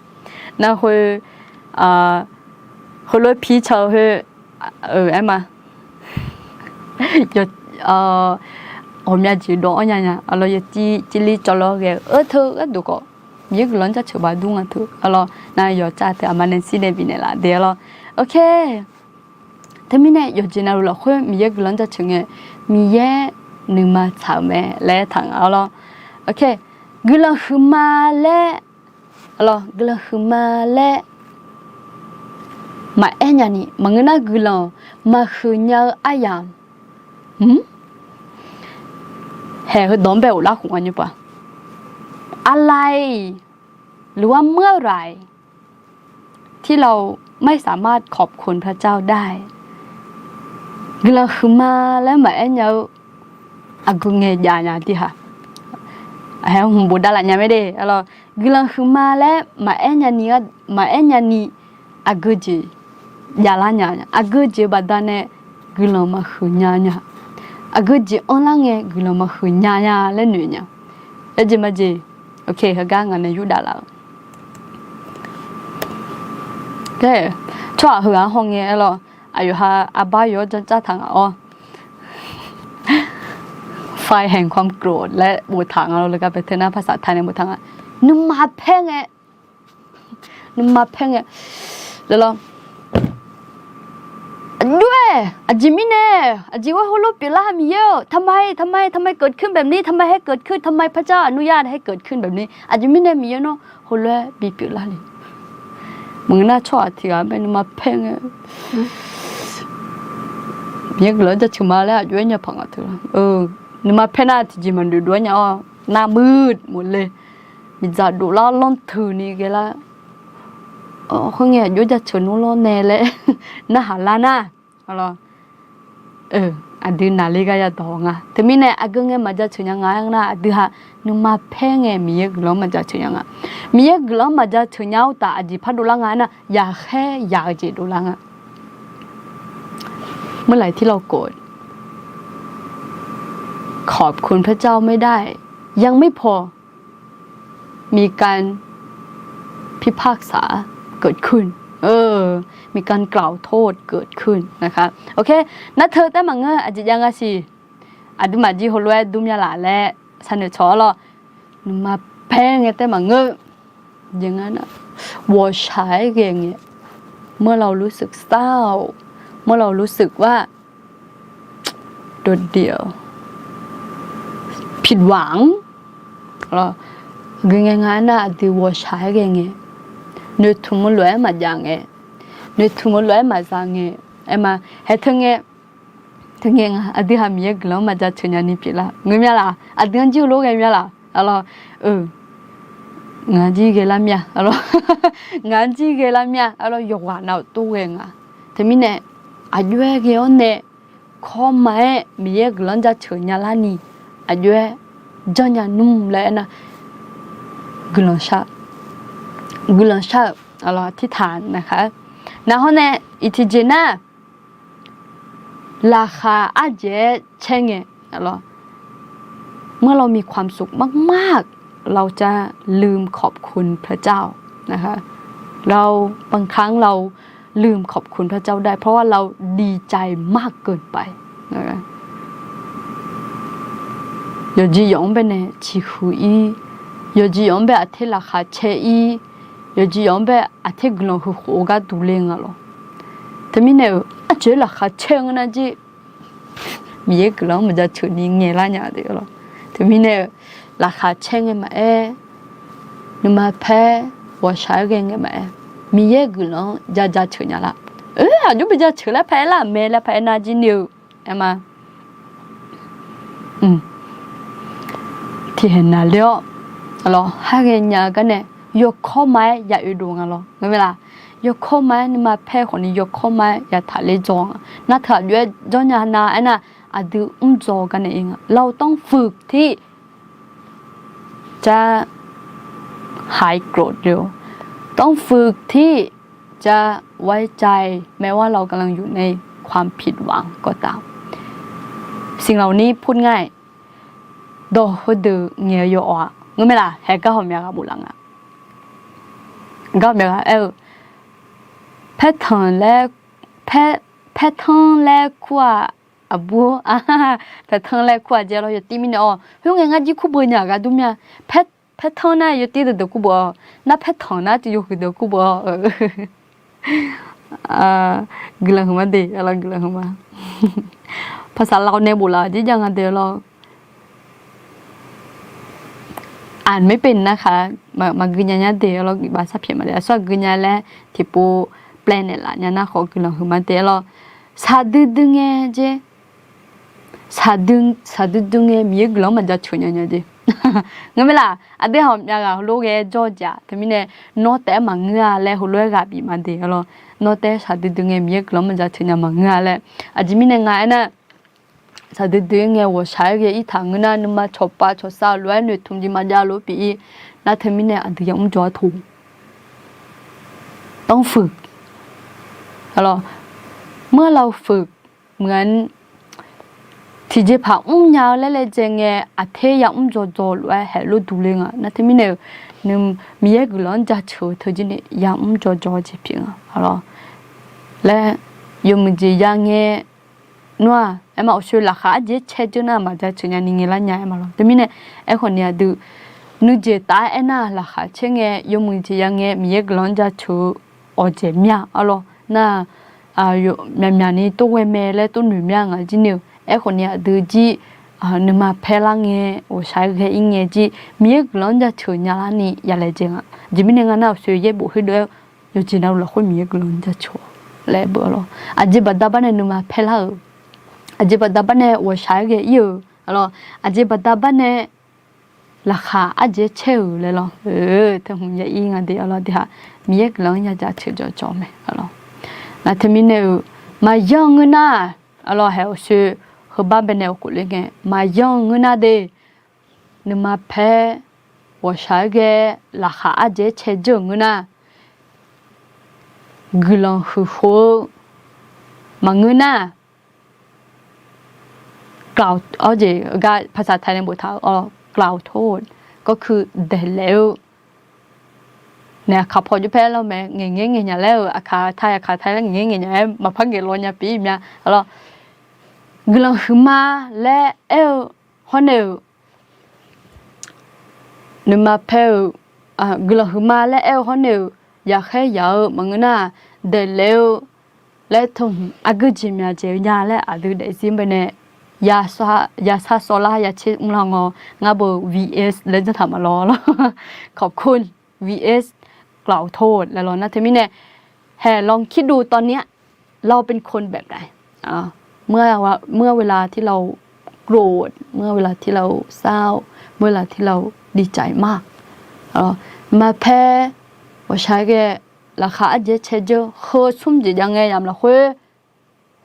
Nar khoer, heulof-aer pircan-eu khoer, aer ma, ghawqmya jeq dawv-awr nya nya, arlawr, yawtir tirlir cawv lawr ghae-eu teu gharduq khawf, Miqyaer guiqlanq-anr jaceuq ba dur nga teu, arlawr, nar yawqtsaev teu aqma nae shir nae bifnaeq laf de, arlawr, ok. Teumirnae yawqjeq navluf lafkhoer Miqyaer guiqlanq-anr jaceuq ngae, Miqyaer nuima tsaq-euq mae laer taq nga, arlawr, ok. Guiqlanq huiqma laer, arlawr, guiqlanq huiqma laer maqaer nyani, maqngeur nar guiqlanq maqhuiq nya-eu aryamq, haeq heudawq-anr bae ghoflar khof nga nymr pov-a, อะไร หรือว่าเมื่อไหร่ ที่เราไม่สามารถขอบคุณพระเจ้าได้ Guiqlanq huiqma laer maqaer nya-eu aqgeu ngae jav nya tirhaq, haeq hmq bofdav laf nya mae de, arlawr, guiqlanq huiqma laer maqaer nyani, maqaer nyani aqgeu jeq javlar nya, aqgeu jeq baqdanae guiqlanq maqhuiq nya nya, aqgeu jeq anrlar ngae guiqlanq maqhuiq nya nya laer noeq nya. Yawjeq majeq, ok, heugar ngaq nae yurdav laf-eu tsawrhaq heughaq-anr hawngae, arlawr, aqyawf ha arbar yawr janrcav taq ngaq-awr, ไฟแห่งความโกรธ laer boftaq nga lawr, le gar bae teu nar parsaq taq nae boftaq nga, nuima paer ngae, nuima paer ngae, lawr, aqjox-aer aqjeq mirnae, aqjeq-aer heulof pyeuflar-a Miqyaer-or, ทำไม ทำไม ทำไมเกิดขึ้นแบบนี้ ทำไมให้เกิดขึ้น ทำไมพระเจ้าอนุญาตให้เกิดขึ้นแบบนี้ Aqjeq mirnae Miqyaer nawr heulof-aer bipyeuf lar le. Maqngeur nar tsawrhaq tiq ghaq-anr bae nuima paer ngae, Miqyaer guiqlanq-anr jaceuq ma laer aqjox-aer nya paq nga teu, nuima paer nar tiqjeq maqnoeq dov-aer nya-awr, หน้ามืดหมดเลย miqdzaq dovlar lanr teuq ni ghae lar, khoerngae aqjox jaceuq nmr lawr nae laer narhaq lar nar, aqdui naqler gar yadawq nga. Teumirnae aqgeu ngae maqjaceuq nya nga aer nar, aqdui ha nuima paer ngae Miqyaer guiqlanq-anr maqjaceuq nya nga. Miqyaer guiqlanq-anr maqjaceuq nya-awr taf aqjeq par dovlar nga aer nar, yaqkhaer yaq-eu jeq dovlar nga. เมื่อไหร่ที่เราขอบคุณพระเจ้าไม่ได้ ยังไม่พอ มีการพิพากษาเกิดขึ้น เออ มีการกล่าวโทษเกิดขึ้นนะคะ โอเค nar teu taef maqngeur, aqjeq jav nga siq. Aqduimaf jir heulof-aer dur mya laf laer sharnoeq cawq-awr lawr, nuima paer ngae taef maqngeur. Aqjeq nga nar, ghawqshaq-aer ghae ngae, เมื่อเรารู้สึกเศร้า เมื่อเรารู้สึกว่า โดดเดี่ยว ผิดหวัง gui ngae nga aer nar, aqdui ghawqshaq-aer ghae ngae, noeqtmq-eu lof-aer maqjav ngae, noeqtmq-eu lof-aer maqza ngae, aer ma, haer teu ngae, teu ngae nga aqdui ha Miqyaer guiqlanq-anr maqjaceuq nya ni pyeuflar ngeur mya laf, aqdui-anr jir heulof ghae mya laf, aqlawr, ngaq-anr jir ghaelar mya, aqlawr, ngaq-anr jir ghaelar mya, aqlawr, yawqghaq nav-euq tov ghae nga. Teumirnae, aqjox-aer ghae-awr nae, kawrma-aer Miqyaer guiqlanq-anr jaceuq nyalar ni, aqjox-aer janrnya nmr laer aernar, guiqlanq shar-eu, guiqlanq shar-euq, aqlawr, tirtaq naqkhaq-aer, naqhawr nae iqtiqjeq nar, laqkhaq ardzaeq-aer caer ngae, aqlawr, เมื่อเรามีความสุขมากๆ เราจะลืมขอบคุณพระเจ้าได้ เพราะว่าเราดีใจมากเกินไป Yawqjeq yawf-anr baenae ciqhuiq-ir, yawqjeq yawf-anr bae aqter laqkhaq caer-ir, yawqjeq yawf-anr bae aqter guiqlanq huiq khof-eu gar duq le nga lawr. Teumirnae-euq aqjeq laqkhaq caer-eu ngeur nar jir, Miqyaer guiqlanq-anr maqjaceuq ni ngaeqlar nya de lawr. Teumirnae-euq laqkhaq caer ngae maqaer, nuima paer ghawqshaq-aer ghae ngae maqaer, Miqyaer guiqlanq-anr ja jaceuq nya lar. Oe, aqjox bi jaceuq laer paraer lar mae laer paraer nar jir ni-eu aer ma. Tiqhaeq naqler-awr, lawr, har ghaenya-eu gar nae yawkawr ma-aer ya oedov nga lawr, ngeur mae laf. Yawkawr ma-aer nuima paer khawfni yawkawr ma-aer ya taqler dzaw nga. Nar teu aqjox-aer jawr nya nar aernar, aqdui mrdzaw gar nae ir nga. เราต้องฝึกที่จะ หายโกรธเร็ว ต้องฝึกที่จะไว้ใจ แม้ว่าเรากำลังอยู่ในความผิดหวังก็ตาม สิ่งเหล่านี้พูดง่าย dawq heudeuq ngaeq-eu yawawf-aq, ngeur mae laf, haeq gar hawq mya ghaq bof laf nga. Gar hawq mya ghaq aer-eu, paertanq laer, paer, paertanq laer kur-aq, aqbur, paertanq laer kur-aq jeq lawr, yawtiv mirnae-awr, khoerngae ngar jir kurbeuv nya-euq gar dur mya. Paertanq nar yawtiv deuqdeuq kurbeuv-awr, nar paertanq nar tiq yawhuiq deuq kurbeuv-awr, guiqlanq huiqma de, guiqlanq huiqma. ภาษาลาว nae bof laf-euq jir jav nga de lawr. อ่านไม่เป็นนะคะ maqgui nya nya de lawr, iqbax sar pyaeq ma de, aqsur aqgui nya laer tiqpov แปล naeqlaf nya nar khawf guiqlanq huiqma de lawr. Shaqdui dui ngae jeq, shaqdui dui ngae Miqyaer guiqlanq-anr maqjaceuq nya nya jeq. Ngeur mae laf, aqdui hawq mya ghaq heulof ghae jawr-eu jeq-aq, teumirnae nawr taef-aer maqngeur-a laer heulof-aer ghaq bif ma de lawr. Nawr taef-aer shaqdui dui ngae Miqyaer guiqlanq-anr maqjaceuq nya maqngeur-a laer. Aqjeq mirnae nga aernar, shaqdui dui ngae ghawqshaq-aer ghae ir taq ngeur nar, nuima cawqpav cawqsav lof-aer noeqtmq jeq maqjav lof-aer pyeuf ir. Nar teumirnae aqdui yamr jawr-aer tov. ต้องฝึก lawr, เมื่อเราฝึก เหมือน tiqjeqpaq mrnya-eu laer laejae ngae, aqter yamr jawrjawr lof-aer haeq lof duq le nga. Nar teumirnae-euq, Miqyaer guiqlanq-anr jaceuq-eu teu jir ni yamr jawrjawr jeq pyeuf nga lawr. Laer, yawmuiq jeq ya ngae, nawr-aq aerma, awqshoe laqkhaq arjeq-aer caer dzeur nar maqjaceuq nya ni ngaelar nya aer ma lawr. Teumirnae, aerkhawf ni aqdui nuijeq taf-aer aernar, laqkhaq caer ngae, yawmuiq jeq ya ngae, Miqyaer guiqlanq-anr jaceuq-eu awqjeq mya-a lawr. Nar, myaqmyaq ni tov ghae mae laer tov noeq mya nga jir ni-eu. Aerkhawf ni aqdui jir, nuima paer lar ngae, ghawqshaq-aer ghae ir ngae jir, Miqyaer guiqlanq-anr jaceuq nya lar ni ya laejae nga. Aqjeq mirnae nga nar, awqshoe yaerbof khoerdov-aer yawqjeq navluf lafkhoer Miqyaer guiqlanq-anr jaceuq-awq laer beu-a lawr. Aqjeq baqda bar nae nuima paer lar-euq, aqjeq baqda bar nae ghawqshaq-aer ghae ir-euq, lawr, aqjeq baqda bar nae laqkhaq arjeq-aer caer-euq laer lawr. Teu hmq ya ir nga de-a lawr, de ha, Miqyaer guiqlanq-anr ya jaceuq jawrjawr mae-a lawr. Nar teumirnae-euq, maqyanr ngeur nar, lawr, haeq awqshoe heubar baenae awqkhof le ngae, maqyanr ngeur nar de, nuima paer ghawqshaq-aer ghae, laqkhaq arjeq-aer caer dzeur-euq ngeur nar, guiqlanq huiq khof-eu maqngeur nar, กล่าว awr jeq gar ภาษาไทย nae boftaq-eu กล่าวโทษ ก็คือ daeqlaef-eu, naeq aqkaq paw jawr paer lar mae, ngaeqngaer ngaeqnya laer-eu, aqkaq ta aqkaq ta laer ngaeqngaer ngaeqnya-aer maqpar ngaeq law nya pyeuf-ir mya-a lawr. Guiqlanq huiqma laer aer-eu hawr nae-euq, nuima paer-eu, guiqlanq huiqma laer aer-eu hawr nae-euq, yaqkhaer yaq-eu maqngeur nar, daeqlaef-eu laer teu hmq aqgeu jeq myaq jeq-eu nya laer aqdui daefzir baenae, yashar sawvlar yacaer mrlar ngawr, ngar beu วีเอส laer janr taq maqlawr lawr. ขอบคุณ วีเอส กล่าวโทษ laer lawr. Nar teumirnae, ให้ลองคิดดูตอนเนี้ย เราเป็นคนแบบไหน เมื่อเวลาที่เราโกรธ เมื่อเวลาที่เราเศร้า เมื่อเวลาที่เราดีใจมาก nuima paer ghawqshaq-aer ghae, laqkhaq arjeq-aer caer dzeur, heu smr jeq jav ngae yamq lafkhoer,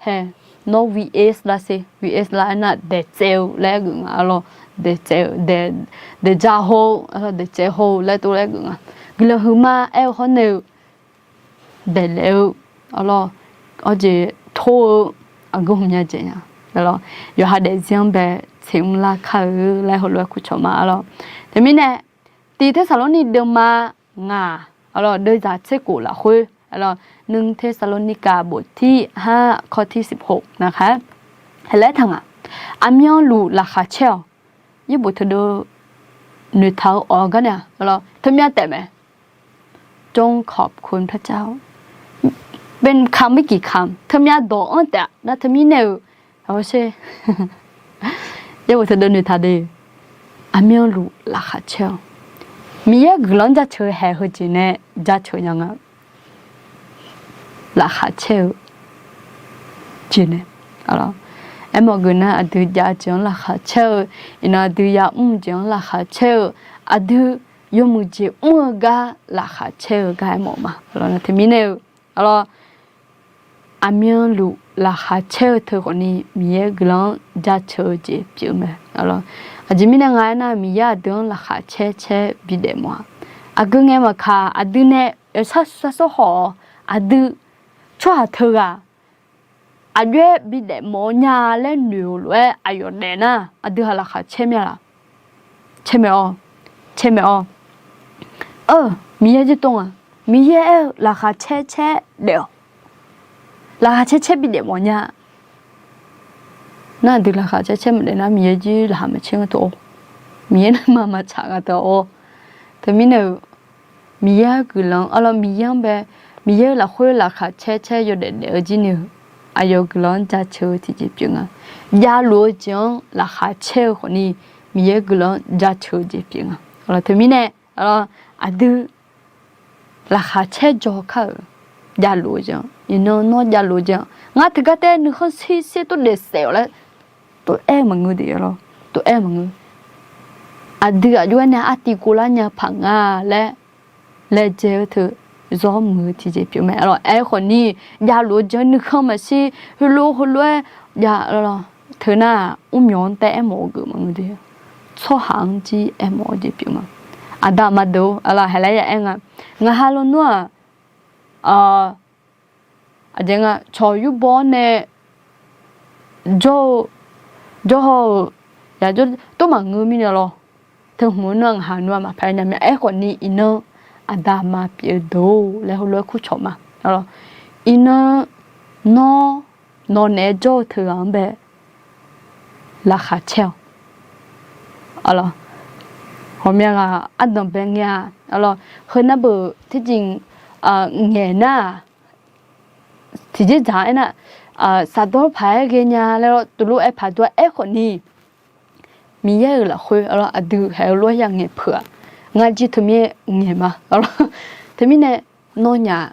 hae, nawr วีเอส lar se, วีเอส lar aernar, daeqtsaev-eu laer geuf nga lawr. Daeqtsaev-eu, daeqja haw-eu, daeqtsaev haw-eu laer tov laer geuf nga. Guiqlanq huiqma aer-eu hawr nae-eu, daeqlaef-eu, lawr, awr jeq tor-eu, aqgeu hmq nya jeq nya, lawr, yawqha daefzir-anr bae tseq mrlar kar-eu laer heulof-aer kurcawq ma-a lawr. Teumirnae, tiq Tersaqlorni deuvma ngaq, lawr, deuvzaq tser khof lafkhoer, lawr, หนึ่งเธสะโลนิกา บทที่ห้า ข้อที่สิบหก naqkhaer, haelaer taq nga. Aqmyanluf laqkhaq caer-awq. Yaerbof teudeuv noeqtaq-eu awq-eu gar nae-aq, lawr, teumyav taef mae. จงขอบคุณพระเจ้า เป็นคำไม่กี่คำ teumyav dawq-anr taef-a nar teumirnae-euq, hawsher, yaerbof teudeuv noeqtaq de. Aqmyanluf laqkhaq caer-awq. Miqyaer guiqlanq-anr jaceuq-eu haeq heujeq nae jaceuq nya nga. Laqkhaq caer-eu jeq nae, aermawf geuf nar aqdui jav-eu jeq-anr laqkhaq caer-eu, iqnan aqdui yamr jeq-anr laqkhaq caer-eu, aqdui yawmuiq jeq mr-eu gar laqkhaq caer-eu gar aermawf ma. Teumirnae-eu, aqmyanluf laqkhaq caer-eu teu khawfni Miqyaer guiqlanq-anr jaceuq-eu jeq pyeuf-eu mae. Aqjeq mirnae nga aernar, Miqyaer aqdui-anr laqkhaq caer caer bidaef mawf-a. Aqgeu ngae maqkaq, aqdui nae yawshar sar sawr hawq-awq. Aqdui tsawrhaq teughaq aqjox-aer bidaef mawf-eu nya laer noeq-euq lof-aer aqyawf daef nar, aqdui ha laqkhaq caer mae laq? Caer mae-awr, caer mae-awr. Miqyaer jir tov nga. Miqyaer aer-eu laqkhaq caer caer daef-awq. Laqkhaq caer caer bidaef mawf nya. Nar aqdui laqkhaq caer caer maqdaef nar, Miqyaer jir laqkhaq maqcaer nga teu-or. Miqyaer nae ma maqtsaq nga teu-or. Teumirnae-euq, Miqyaer-anr guiqlanq, arlawr Miqyaer-anr bae, Miqyaer-euq lafkhoer laqkhaq caer caer yawdaef daef-eu jir ni-euq, aqyawf guiqlanq-anr jaceuq-eu tiqjeq pyeuf nga. Javluf-eu jeq-anr laqkhaq caer-eu khawfni, Miqyaer guiqlanq-anr jaceuq-eu jeq pyeuf nga. Arlawr teumirnae, arlawr aqdui laqkhaq caer jaw kar-euq, javluf-eu jeq-anr, iqnan nawr javluf-eu jeq-anr, ngar teugar taef nuikhanr shir shir tov daef saef-awq laer tov-aer maqngeur de, arlawr tov-aer maqngeur. Aqdui aqjox-aer nae artiv kovlar nya paq nga laer laejae-eu teu zawr muiq-eu tiqjeq pyeuf mae. Arlawr aerkhawfni, javluf-eu jeq-anr nuikhanr maqshir, heulof heulof-aer jav, arlawr teu nar, mrmyawq-anr taef aermawf-eu geuf maqngeur de, tsawrhaq-anr jir aermawf-eu jeq pyeuf ma. Aqda aqma deuq-or, arlawr haeqlaer ya aer nga, ngaq ha lawnmr-aq, aqjeq nga cawq yurbaw-awr nae jawr-eu, jawrhaw-euq, yaq jawr tov maqngeur mirnae lawr. Teu hmq-eu nar ngaq ha nmr-aq maqpar nya mya. Aerkhawfni iqnan aqda aqma pyeuf-eu deuq-or laer heulof-aer kurcawq ma. Iqnan nawr, nawq naeq-aer jawr-eu teughaq-anr bae laqkhaq caer-awq. Ghawqmya ghaq ardanq bae ngae-a. Heu nar beuq tiqjeq ngaeq nar-aq, tiqjeq dzaq-aer nar, saqdawr paq-aer ghaenya laer lawr, tuvlof aer paq dov-aer aerkhawfni, Miqyaer-euq lafkhoer aqdui haeq-eu lof-aer ya ngaeqpeuq-aq, ngar jir teumirnae ngaeq ma. Teumirnae nawnyaf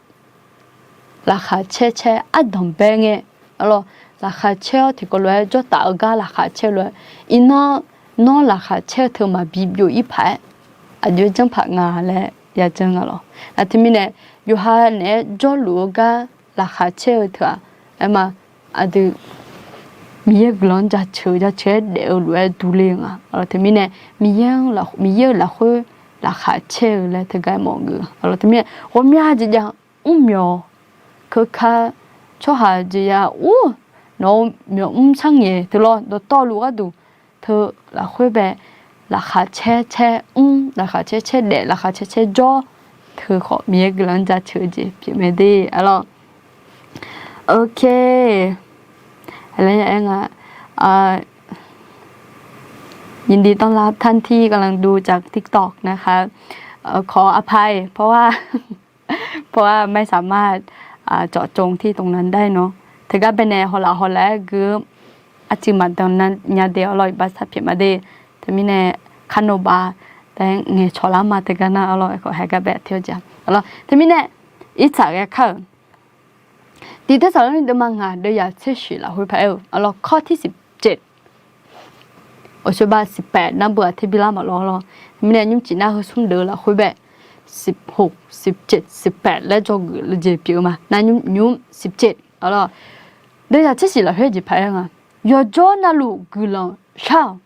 laqkhaq caer caer ardanq bae ngae, arlawr laqkhaq caer-awr tiqkawv lof-aer jawrtaf-eu gar laqkhaq caer lof-aer, iqnan nawr laqkhaq caer-eu teu maqbi byov-ir paq-aer aqjox-aer janr paq nga laer ya janr nga lawr. Nar teumirnae yawqha naeq-aer jawrluf-eu gar laqkhaq caer-eu teu-aq, aerma, aqdui Miqyaer guiqlanq-anr jaceuq jaceuq-aer daef-eu lof-aer durler nga. Teumirnae Miqyaer-anr, Miqyaer-euq lafkhoer laqkhaq caer-eu laer teugar mawf geuf. Teumirnae ghawqmya jeq jav mrmyawq keuka tsawrhaq jeq ya ur, nawq-eu myawq mr sharngaeq teu lawr dawqtawvluf gharduq teu lafkhoer bae laqkhaq caer caer mr, laqkhaq caer caer daef, laqkhaq caer caer jawr teu khawf Miqyaer guiqlanq-anr jaceuq-eu jeq pyeuf mae de, arlawr. Ok. Laer ya aer nga, ยินดีต้อนรับท่านที่กำลังดูจาก TikTok นะคะ ขออภัย เพราะว่า เพราะว่าไม่สามารถเจาะจงที่ตรงนั้นได้เนาะ teugar baenae hawlaf hawlaf-aer gui-eu arcuiv maqdan nya de, arlawr iqbax sarpyaeq ma de. Teumirnae คาโนบา taef-aer ngaeqcawq lar ma teugar nar, arlawr aerkhawf haegar bae tir-awr ja, arlawr teumirnae irtsaq ghae kar-euq Tiq Tersaqlorni deuvma ngaq deuvyaq tsershiq lafkhoer paq-aer-eu, arlawr ข้อที่สิบเจ็ด awqsoeqbav สิบแปด nar beu-aq terbi lar maqlawr lawr. Mirnae nymrcif nar heu smr deuq lafkhoer bae สิบหก สิบเจ็ด สิบแปด laer dzawgeuf jeq pyeuf-eu ma. Nar nymr สิบเจ็ด arlawr deuvyaq tsershiq lafkhoer jeq paq-aer nga. Yawqjawr navluf guiqlanq shar-awq.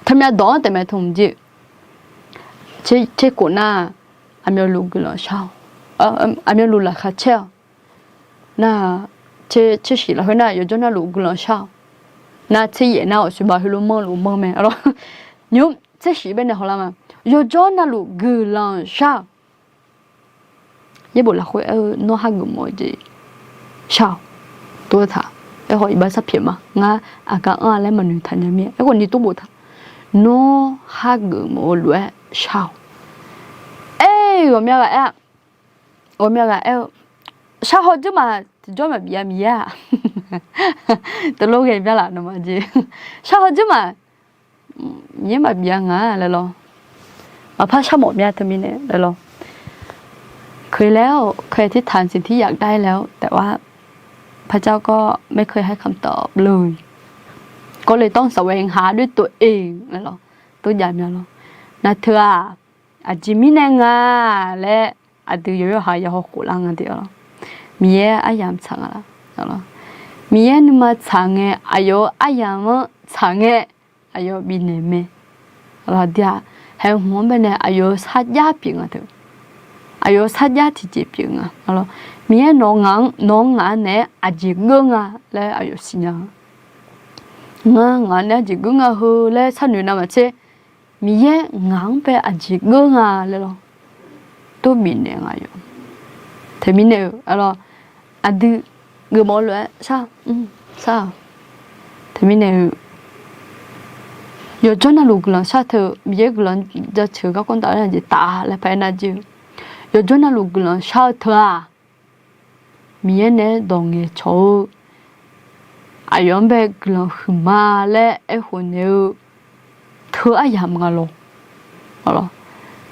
Teumyav dawq-anr taef mae tmq jeq. Tser khof nar, aqmyanluf guiqlanq shar-awq. Aqmyanluf laqkhaq caer-awq. Nar, tsershiq lafkhoer nar yawqjawr navluf guiqlanq shar-awq. Nar tseryaef nar awqsoeqbav heulof manrluf manr mae, arlawr. Nymr tsershiq baenae hawlar ma. Yawqjawr navluf guiqlanq shar-awq. Yaerbof lafkhoer aer-eu nawr hageuf mawf-eu jeq shar-awq. Tov-aer taq. Aerkhawf iqbax sarpyaeq ma. Ngar aqgar anr-a laer maqnoeq taq nya mir-a. Aerkhawf ni tov boftaq. Nawr hageuf mawf-eu lof-aer shar-awq. Aer, ghawqmya ghaq aer-a. ghawqmya ghaq aer-eu, shar hawdzeur maq tiqjawr maqbif-a Miqyaer-aq. Teulof ghae bya laf nawmaf jeq. Shar hawdzeur maq, Miqyaer maqbif-a nga laer lawr. Maqpar shar mawf mya teumirnae laer lawr. เคยแล้ว เคยอธิษฐานสิ่งที่อยากได้แล้ว แต่ว่าพระเจ้าก็ไม่เคยให้คำตอบเลย ก็เลยต้องแสวงหาด้วยตัวเอง laer lawr. Tov jav mya lawr. Nar teu-aq, aqjeq mirnae nga laer aqdui yawqyawr ha ya haw khof lar nga de-awr lawr. Miqyaer aryamq tsaq nga laf. Miqyaer nuima tsaq ngae, aqyawf-eu aryamq-anr tsaq ngae, aqyawf bifnaeq mae. Aqdui-aq, haeq hmq-anr baenae aqyawf-eu sarjax pyeuf nga teu. Aqyawf-eu sarjax tiqjeq pyeuf nga. Miqyaer nawq-anr ngaq-anr naeq-aer aqjeq geur nga laer aqyawf siqnya-a. Ngar ngaq-anr naeq-aer aqjeq geur nga heu laer sharnoeq navmaqtser, Miqyaer ngaq-anr bae aqjeq geur nga laer lawr. Tov bifnaeq nga yawf. Teumirnae-eu, aqdui geufmawf lof-aer shar, shar-aq. Teumirnae-eu, yawqjawr navluf guiqlanq shar teu, Miqyaer guiqlanq jaceuq garkawv tafler-a jeq taf laer paq-aer nar jir-eu, yawqjawr navluf guiqlanq shar-eu teu-aq, Miqyaer naeq-aer dawq ngaeqcawq-eu, aqyawf-anr bae guiqlanq huiqma laer aerkhof naeq-eu teu aryamq nga lawr.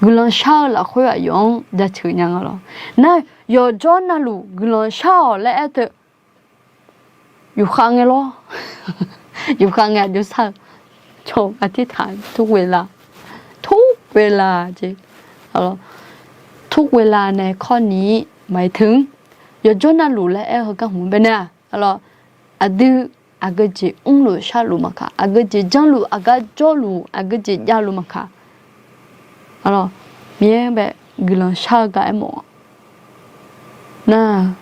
Guiqlanq shar-eu lafkhoer aqyawf-anr jaceuq nya nga lawr. Nar, yawqjawr navluf guiqlanq shar-awq laer aer teu, yufkhav ngae lawr. Yufkhav ngae aqjox shar-eu, ทุกเวลา jeq, ทุกเวลา nae kawrni maqaer teu-anr, yawqjawr navluf laer aer-eu heugar hmq-anr baenae-aq, aqdui aqgeujeq mrluf sharluf maqkaq, aqgeujeq janrluf, aqgar jawrluf, aqgeujeq javluf maqkaq, Miqyaer bae guiqlanq shar-eu gar aermawf-a. Nar,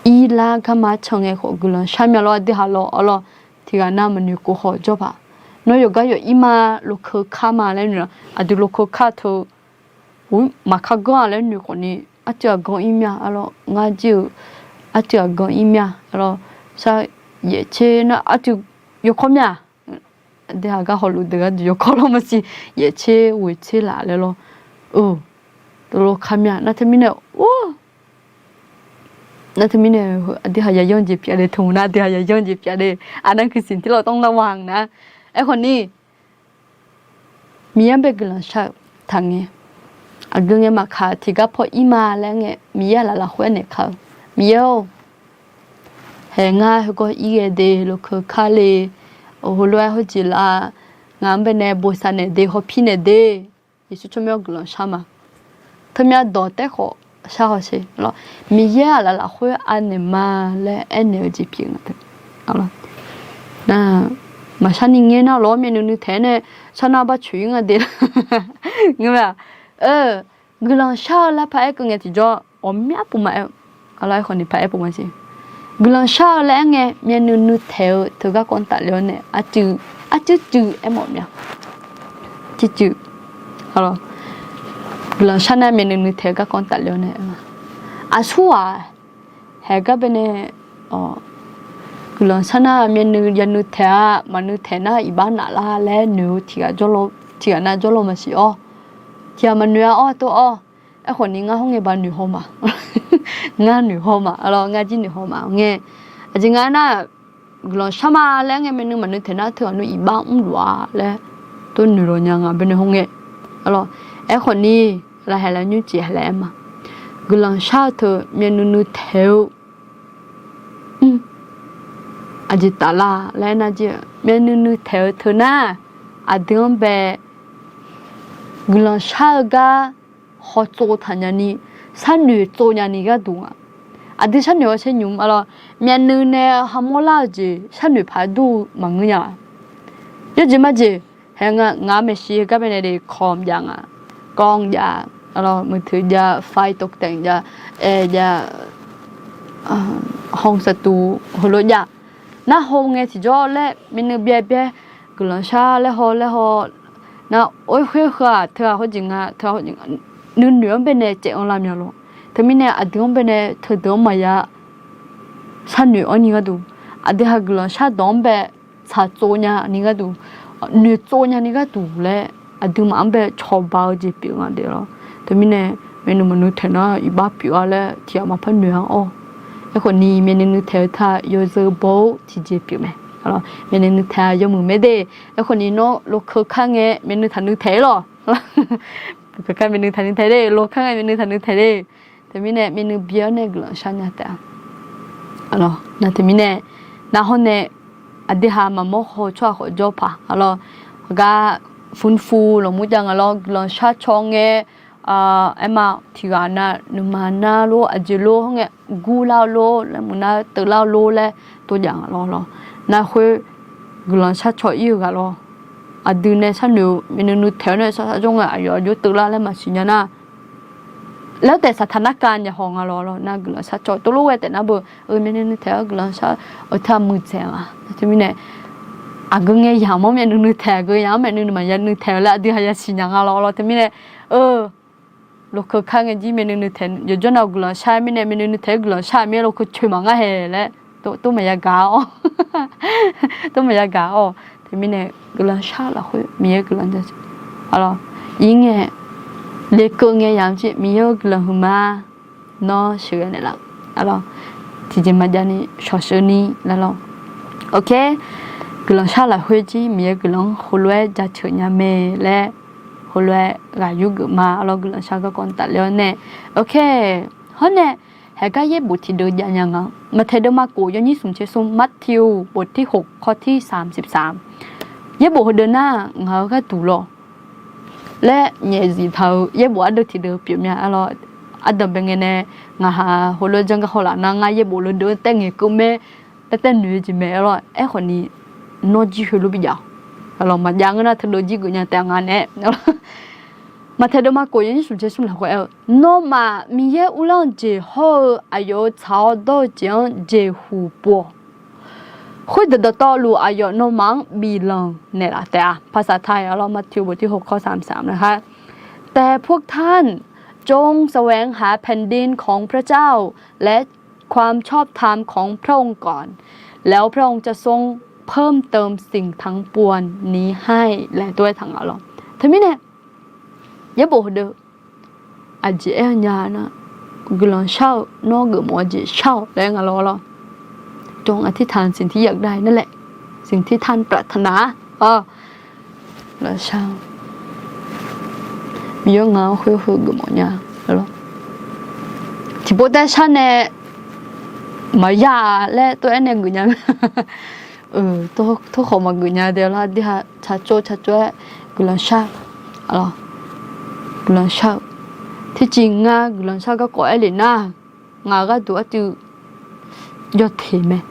irlar garma can ngae khawf guiqlanq shar mya lawr, aqdui haq lawr-awr lawr, tiqghaq nav maqnoeq kov khawf jawr paq. Nawr yawqgar yawq ir ma, lokeu kar ma laer noeq-a. Aqdui lokeu kar teu, maqkar ganr-a laer noeq khawfni, arcuiv aqganr ir mya-a lawr, ngar jir-eu arcuiv aqganr ir mya-a lawr, shar yaeqtser nar arcuiv yawkawr mya-a. Aqdui haq gar hawluf deuq gharduq yawkawr lawr maqsiq, yaeqtser ghoeqtser laf laer lawr. Teulof kar mya nar teumirnae, nar teumirnae, aqdui haq yaqyanr jeq pyeuf le, tmq nar aqdui haq yaqyanr jeq pyeuf le, aqnan kuisiq tirlawr tmr nar waq nar. Aerkhawfni, Miqyaer-anr bae guiqlanq shar-eu taqngae, aqgeu ngae maqkaq tiqgar paw ir ma laer ngae, Miqyaer aqlaf lafkhoer aernaeq kar-eu, Miqyaer-or, haeq ngar heugawr ir ghae de, lokeu kar le, heulof-aer hawjeq la, ngaq-anr baenae bosav naeq de, hawpir naeq de. Yeqsur tsawrmyanr guiqlanq shar ma. Teumya dawq taef khawf shar hawsher lawr. Miqyaer aqlaf lafkhoer anaeq ma laer aernaeq-eu jeq pyeuf nga teu. Nar, maqshar ni ngaer nar lawr, myavnuiv nuitaeq-aer nae shar nar bar coeq ir nga de. Ngeur mae-aq, guiqlanq shar-eu laer paq-aer keuv ngae tiqjawr ghawqmya pov maqaer-eu, aqlaf aerkhawf ni paq-aer pov maqsiq. Guiqlanq shar-eu laer aer ngae myavnuiv nuitaeq-eu teu garkawv tafler-awr nae, arcuiv cuiv aermawf mya. Cuiv cuiv, guiqlanq shar nar myavnuiv nuitaeq-eu garkawv tafler-awr nae, aqsurghaq haeq gar baenae guiqlanq shar nar myavnuiv yavnuiv taeq-a, maqnuiv taeq nar iqbax naflar laer noeq-eu tiqghaq nar jawrlawr maqsiq-awr, tiqghaq maqnoeq-a awr tov-awr. Aerkhawf ni ngar hawr ngae ba noeqhaw ma. Ngar noeqhaw ma, aqlawr ngar jir noeqhaw ma ngae, aqjeq nga nar, guiqlanq shar ma laer ngae myavnuiv maqnuiv taeq nar teughaq nui iqbax mrluf-a laer tov noeqlawq nya nga baenae hawr ngae. Aqlawr, aerkhawf ni, lafhaeq laer nymrcif haeq laer aer ma. Guiqlanq shar-eu teu myavnuiv nuitaeq-eu, aqjeq taflar laer aer nar jir, myavnuiv nuitaeq-eu teu nar, aqdui-anr bae guiqlanq shar-eu gar hawtsov taq nya ni, sharnoeq tsov nya ni gharduq nga. Aqdui sharnoeq-awr sher nymq-a lawr, myavnuiv nae hamawr lar-eu jeq sharnoeq paq-aer dur-eu maqngeur nya-a. Yawjeq majeq, hae nga, ngaq maeqshi gar baenae de, คอม jav nga, กล้อง jav, มือถือ jav, ไฟตกแต่ง jav, aer jav, ห้องสตู heulof jav. Nar haw ngae tiqjawr laer myavnuiv byaer byaer, guiqlanq shar laer haw laer haw, nar oer khoer heu-aq teughaq hawjeq nga, teughaq hawjeq nga, nuinoeq-anr baenae caev-anr lar mya lawr. Teumirnae aqdui-anr baenae teudeuq-anr maqya sharnoeq-awr ni gharduq, aqdui ha guiqlanq shardawq-anr bae tsaqtsov nya ni gharduq, noeqtsov nya ni gharduq laer, aqduimaf-anr bae cawba-eu jeq pyeuf nga de lawr. Teumirnae Myavnuiv maqnuiv taeq nar iqbax pyeuf-a laer tiqghaq maqpar noeq-a awr. Aerkhawf ni myavnuiv nuiv taeq-eu taq yawzeu baw-awr tiqjeq pyeuf mae. Myavnuiv nuiv taeq-aq yawmuiq mae de. Aerkhawf ni nawr lokeu kar ngae myavnuiv taqnuiv taeq-ir lawq. Myavnuiv taqnuiv taeq de, lokeu kar ngae myavnuiv taqnuiv taeq de. Teumirnae myavnuiv byaer-awr nae guiqlanq shar nya taef-a. Nar teumirnae, nar hawr nae, aqdui ha maqmawr haw tsawrhaq khawf jawr paq-a lawr. Heugar fufuf lawqmur jav nga lawr, guiqlanq shar caw ngae, aerma tiqghaq nav nuima nar lor aqjeq lor hawr ngae, gurlar-eu lor laer muiqnar teuvlar-eu lor laer tov jav nga lawr lawr. Nar khoer guiqlanq shar caw-ir-eu ghaq lawr. Aqdui nae sharnoeq-eu myavnuiv nuiv taeq-awr nae shar shar jawr ngae aqyawf aqjox teuvlar laer maqsiq nya nar, laer taef saqtaq narkav nya haw nga lawr lawr. Nar guiqlanq shar caw tov lof ghae taef nar beu, myavnuiv nuiv taeq-awr guiqlanq shar-eu teu-aq muiqdzaeq nga. Teumirnae, aqgeu ngae yamq-anr myavnuiv nuiv taeq, aqgeu yamq-anr myavnuiv nuima yawnuiv taeq-eu laer aqdui ha yasiq nya nga lawr lawr. Teumirnae, eu, lokeu kar ngae jir myavnuiv nuiv taeq yawqjawr nav guiqlanq shar-aer mirnae myavnuiv nuiv taeq-aer guiqlanq shar-eu mir lokeu coeq maqngar hae laer tov maqya gaq-awr, tov maqya gaq-awr. Teumirnae guiqlanq shar lafkhoer Miqyaer guiqlanq ja, a lawr, ir ngae, lekeuv ngae yamq jir Miqyaer-eu guiqlanq huiqma. Nawr sheuqghae naeqlaf-eu, a lawr, tiqjeq maqjav ni shawqsheuq ni laer lawr. Ok, guiqlanq shar lafkhoer jir Miqyaer guiqlanq-anr heulof-aer jaceuq nya mae laer, heulof-aer ghaq yurgeuf ma, a lawr, guiqlanq shar garkawv ni tafler-awr nae. Ok, hawr nae, haeqgar yaerbof tiqdeuv jav nya nga. Maqtaeq deuvma kof yawnyir smq tser smr, Matthew บทที่หก ข้อที่สามสิบสาม. Yaerbof heudeuv nar ngaq-euq gharduq lawr laer nyaefzif taq-euq yaerbof ardeuv tiqdeuv pyeuf mya, a lawr, ardanqbae ngae nae ngaq ha heulof-aer janr gar haw laf nar ngar yaerbof leudeuv taer ngaeqkeuv mae, taer taer noeq-eu jeq mae, a lawr. Aerkhawf ni, nawr jir heulof bijav-awq, a lawr, maqjav ngeur nar teudeuv jir geufnya taef nga nae. Maqtaeq deuvma kof yawnyir smq tser smr lafkhoer aer-eu, nawmaf Miqyaer uvlanr-eu jeq hawr-eu aqyawf-euq tsaq-awr dawr-eu jeq-anr jeqhuq pov-awq. Khoerdeuq dawqtawvluf aqyawf nawmaf-anr biflanq naeqlaf taef-a. ภาษาไทย a lawr, Matthew บทที่หก ข้อสามสิบสาม นะคะ แต่พวกท่านจงแสวงหาแผ่นดินของพระเจ้า และความชอบธรรมของพระองค์ก่อน แล้วพระองค์จะทรงเพิ่มเติมสิ่งทั้งปวงนี้ให้ laer tov-aer taq nga lawr. Teumirnae, yaerbof heudeuv aqjeq aer-eu nya nar, guiqlanq shar-eu, nawr geufmawf-eu jeq shar-awq laer nga lawr lawr. จงอธิษฐานสิ่งที่อยากได้นั่นแหละ สิ่งที่ท่านปรารถนา a lawr, shar-eu, Miqyaer ngaq-anr khoer heu geufmawf nya, a lawr. Tiqpov taer shar nae maqya laer tov-aer nae geuf nya, tov khawf maqgeuf nya de, a lawr, aqdui ha tsaqtsov tsaqtsov-aer guiqlanq shar, a lawr, guiqlanq shar-eu. Tiqjeq ngar guiqlanq shar garkawv aer lef nar, ngaq-euq gharduq artuiv yawteq mae.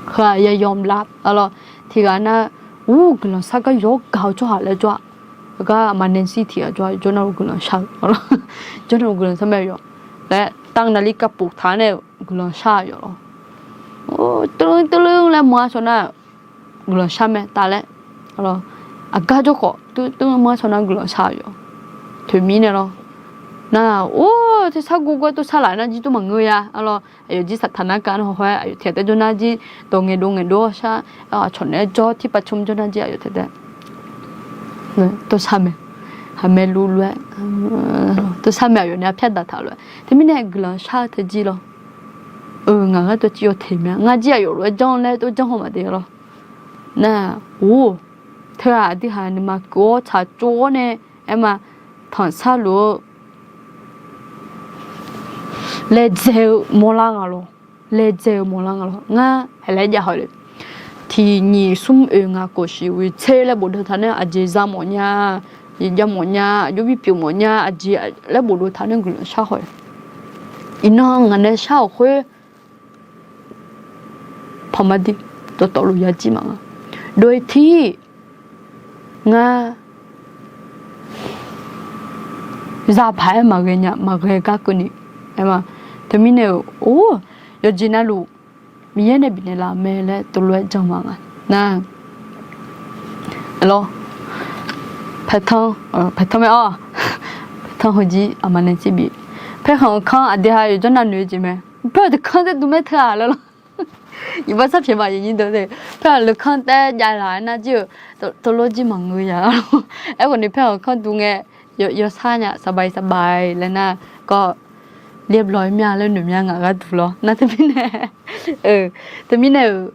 Heu-aq ya yawmlar, a lawr, tiqghaq nar, ur, guiqlanq shar gar yawr gaq-eu tsawrhaq laer jawr-a. Heugar aqma Nancy tiqghaq jawr-a, jawr nar-eu guiqlanq shar-eu, jawr nar-eu guiqlanq shar mae yawf laer, ตั้งนาฬิกาปลุก taq-aer nae guiqlanq shar-eu yawf lawr. Teuv teuv laer mawr-a shaw nar, guiqlanq shar mae taf laer, a lawr, aqgar jawr khawf teuv teuv mawr-a shaw nar guiqlanq shar-eu yawf. Toeqmir nae lawr, nar, or, tersar gurgur-aer tov sharlaf nar jir tov maqngeur ya, a lawr, aqyawf jir saqtaq narkav nar hawkhaer aqyawf taef taef jawr nar jir dawq ngaeqdov ngaeqdov-awr shar, aqcawq naeq-aer jawr tirpav cam jawr nar jir aqyawf taef taef tov shar mae. Haqmae luvluv-aer tov shar mae, aqyawf nae arpyar daqtaq lof-aer. Teumirnae guiqlanq shar-eu tae jir lawr. Eu, ngaq gharduq civ yawteq mae, ngar jir aqyawf lof-aer janr laer tov janr haw maqde lawr. Nar, or, teu-aq aqdui ha nuima keuv-awr tsaqtsov-awr nae, aerma, tanqsar luf-eu laedzae-eu mawrlar nga lawr. Laedzae-eu mawrlar nga lawr. Ngar haeq laer jav haw le. Tiq nyiq smr oeq ngaq kof shiq wiq tser laer bofdov taq nae aqjeq za mawf nya, jeq jav mawf nya, aqjox bi pyeuf mawf nya, aqjeq laer bofdov taq nae guiqlanq shar haw-eu. Iqnan ngaq nae shar-awq khoer ผ่านมาดี dawqtawvluf ya jir ma nga. โดยที่ ngar zapaq-aer maqghae nya, maqghae gar keuvni, aerma, teumirnae-euq or, yawqjeq navluf Miqyaer nae bifnaeq laf mae laer tov lof-aer jan ma nga. Nar, lawr, paertanr, paertanr mae-awr, paertanr heujir aqma nae jir bif. Paerkhanq-eu kanr aqdui ha yawqjawr navnoeq-eu jeq mae. Paer-euq teukanr taer duq maer teu-aq laer lawr. Iqbax sar pyaeq ma, aqyuif nyir deuq-a. Paer-euq leukanr taer jav laf-aer nar jir-euq tov lor jir maqngeur ya. Aerkhawf ni paer-euq kanr duq ngae, yawshar nya, saqbae saqbae laer nar, kawv, เรียบร้อย mya laer noeq mya ngaq gharduq lawr. Nar teumirnae, teumirnae-euq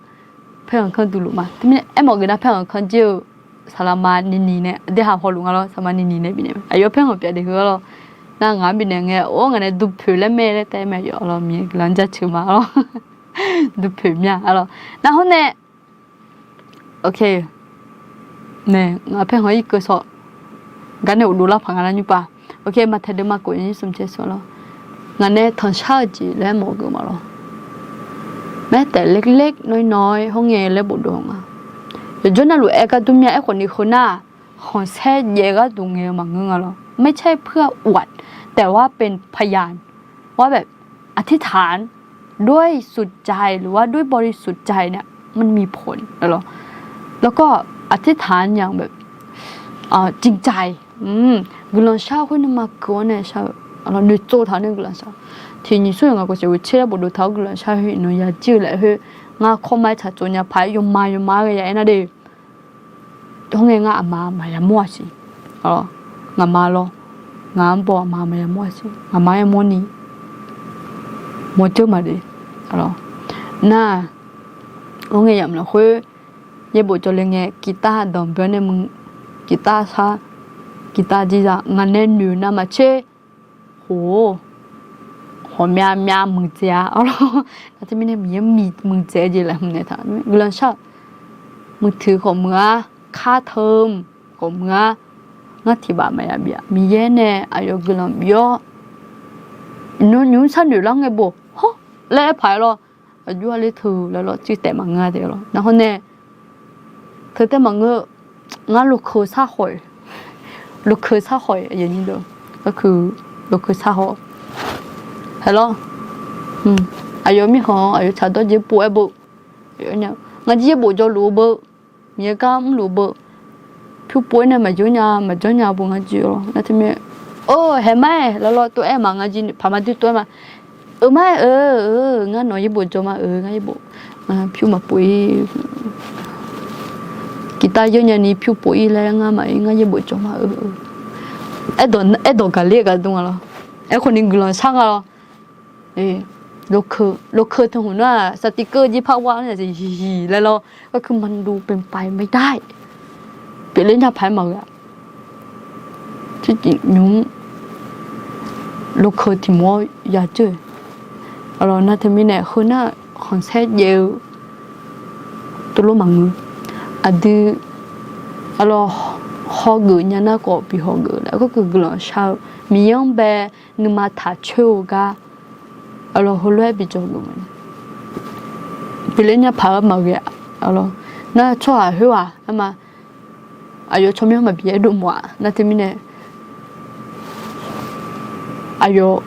แพทย์หญิง kanr duq luf ma. Teumirnae aermawf geuf nar แพทย์หญิง kanr jir-eu saqlaqma nini nae aqdui haq hawluf nga lawr, saqlaqma nini nae bifnaeq mae. Aqyawf แพทย์หญิง pyeuf-a de heu-awr lawr. Nar ngaq-anr bifnaeq ngae, or, ngaq nae duqpoeq laer mae laer taef mae, aqyawf lawr, Miqyaer guiqlanq jaceuq ma lawr. Duqpoeq mya-a lawr. Nar hawr nae, ok, nae ngaq แพทย์หญิง irkeuv sawq gar nae uqdov lar paq nga nar nymr pav. Ok, Maqtaeq deuvma kof smq cae sawq lawr. Ngaq nae tanqshar-eu jeq laer mawf-eu geuf ma lawr. แม้แต่เล็กๆ น้อยๆ hawr ngae laer bofdov nga. Yawqjawr navluf aer gar dur mya. Aerkhawf ni heu nar-aq, khanqsaer jaev gharduq ngaeq-eu maqngeur nga lawr. ไม่ใช่เพื่ออวด แต่ว่าเป็นพยาน ว่าแบบ อธิษฐาน ด้วยสุดใจ หรือว่าด้วยบริสุทธิ์ใจเนี่ย มันมีผล lawr. แล้วก็ อธิษฐานอย่างแบบ จริงใจ guiqlanq shar-eu khoer nuima keuv-awr nae shar-eu, noeqtsov taq-awr nae guiqlanq shar. Tiq nyiq smr yawqghaq khawf siq uq tser laer bofdov taq-awr guiqlanq shar-eu iqnan ya jir-eu laer khoer, ngar kawr ma-aer tsaqtsov nya paq-aer yawma yawma-aer ghae ya aer nar de. Hawr ngae ngar aqma maqya mawr-a siq. Ngaqma lawr, ngaq-anr baw aqma maqya mawr-a siq. Ngaqma-aer mawrni mawrjeur maqle. Nar, hawr ngae yamq lafkhoer yaerbof jawrle ngae, กีตาร์ danqbae-awr nae muiq, กีตาร์ shar, กีตาร์ jir za ngaq nae noeq navmaqtser Hawq, hawq myav myav muiqdzaeq-a. Arlawr, nar teumirnae Miqyaer muiqdzaeq-eu jeq laeqhmq naeqtaq guiqlanq shar-euq. Muiqtuiq khawf muiq-ar, kar teumq khawf muiq-ar. Ngar tiq baf maqya bif-a. Miqyaer nae aqyawf guiqlanq bif-awr, nymr sharnoeq lar ngae bof hawr laer aer paq-aer lawr. Aqjox-a ler teu laer lawr, tsuitaef maqngeur-a taef lawr. Nar hawr nae teu taef maqngeur, ngar lokeu sar haw-iq, lokeu sar haw-iq, aqyuif aqnyir deuq, gharkeuq lokeu sar haw. Haeq lawr, aqyawf mirkhanq-anr aqyawf tsaq dawr jeq pov-aer beu. Ngar jir yaerbof jawrluf-eu beu, Miqyaer gar mrluf-eu beu, pyur pov-aer nae maqjawr nya maqjawr nya beu ngar jir-awr nar teumirnae, or, haeq mar-aer laer lawr tov-aer ma, ngar jir paq ma dui tov-aer ma. Euq mar-aer, eu, eu, ngar nawq yaerbof jawr ma, eu, ngar yaerbof, pyur maqpov-ir. Guitar yeur nyani pyur pov-ir laer ngar maqir, ngar yaerbof jawr ma, eu, aerdawq gaqler gaqdm-a lawr. Aerkhawf ni guiqlanq shar nga lawr. Lokeu teu hmq nar-aq, สติกเกอร์ jir par war-a nar-aq, yiq laer lawr, gharkeuv มันดูเป็นไปไม่ได้ pyeufler nya paq-aer maqghae-a. Nymr lokeu tiq mawr-awr ya dzeur-eu, nar teumirnae heu nar-aq khanqsaer jaev-eu tuvlof maqngeur. Aqdui, arlawr, hawgeuf nya nar khawf bi hawgeuf laer gharkeuv guiqlanq shar-eu, Miqyaer-anr bae nuima taq coer-eu gar, arlawr, heulof-aer bi dzawgeuf mae. Pyeufler nya paq-aer maqghae-a. Nar tsawrhaq khoerghaq aer ma, aqyawf tsawrmyanr maqbi aerdov mawf-aq. Nar teumirnae aqyawf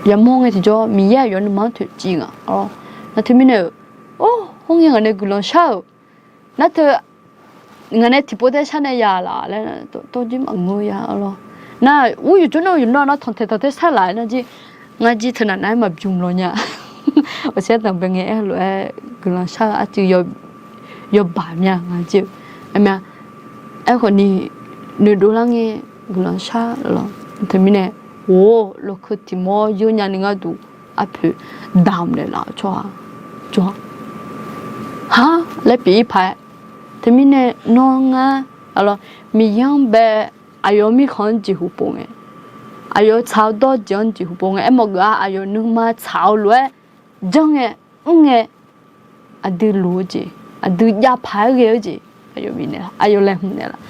yamawr ngae tiqjawr Miqyaer aqyawf nuima-anr toeqciv nga. Nar teumirnae-euq, or, hawr ngae ngaq nae guiqlanq shar-euq, nar teu ngaq nae tiqpov taer shar nae ya laf laer tawrjir maqngeur ya lawr. Nar ur yawqjawr nar yawqnan nar tanqtaeq tanqtaeq shar laf nar jir, ngar jir teu naq nav-aer maqbymq lawq nya. Aqsaer danqbae ngae aer lof-aer guiqlanq shar-eu arcuiv yawbaq mya ngar jir-eu. Aerma, aerkhawf ni noeqdov lar ngae guiqlanq shar lawr. Teumirnae, or, lokeu tiq mawr yeur nyani gharduq arpoeq damq naeqlaf-eu tsawrhaq jawr-a. Har laer pyeuf-ir paq-aer. Teumirnae nawr ngar, arlawr, Miqyaer-anr bae aqyawf mirkhanq-anr jeqhu pov ngae, aqyawf tsaq-eu dawr jeq-anr jeqhu pov ngae, aermawf geuf-a aqyawf nuima tsaq-eu lof-aer janr ngae, mr ngae, aqdui loq-eu jeq, aqdui jav paq-aer ghae-eu jeq, aqyawf bifnaeq, aqyawf laeqhmq naeqlaf,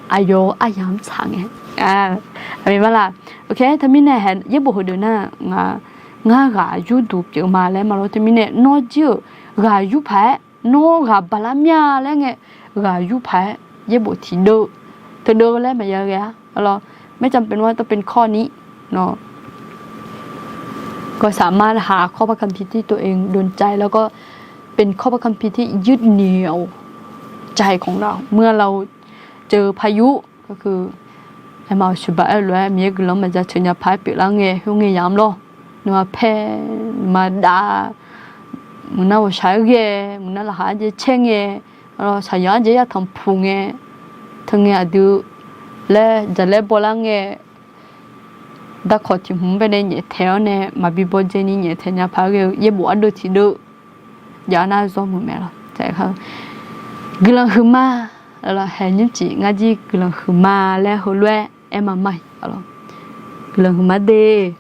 aqyawf-eu aryamq-anr tsaq ngae. Aqmeq ma laq. Teumirnae yaerbof heudeuq nar, ngar ghaq yurduq pyeuf ma laer ma lawr. Teumirnae nawr jir-euq ghaq yur paq-aer, nawr ghaq baqlar mya laer ngae, ghaq yur paq-aer yaerbof tiqdeuv, teudeuv laer maqya ghae-a. Arlawr, ไม่จำเป็นว่าต้องเป็นข้อนี้ nawr ก็สามารถหาข้อพระคัมภีร์ที่ตัวเองโดนใจ แล้วก็เป็นข้อพระคัมภีร์ที่ยึดเหนี่ยวใจของเรา เมื่อเราเจอพายุ ก็คือ aerma-euq sheuqbaq aer-eu lof-aer Miqyaer guiqlanq-anr maqjaceuq nya paq-aer pyeuflar ngae, hawr ngae yamq lawr. Nuima paer, nuima dav, muiqnar ghawqshaq-aer ghae, muiqnar laqkhaq arjeq caer ngae, shaqyanq arjeq yartanq puq ngae, teu ngae aqdui laer jaqlaer bawlar ngae, darkawq tiq hmq-anr baenae nyaeftaeq-awr nae maqbi bawdzaeni nyaeftaeq nya paq-aer ghae-eu yaerbof ardeuv tiq deuv jav nar zawr muiq mae lawr. Guiqlanq huiqma lawr, haeq nymrcif ngar jir guiqlanq huiqma laer heulof-aer aer ma ma-iq lawr. Guiqlanq huiqma de.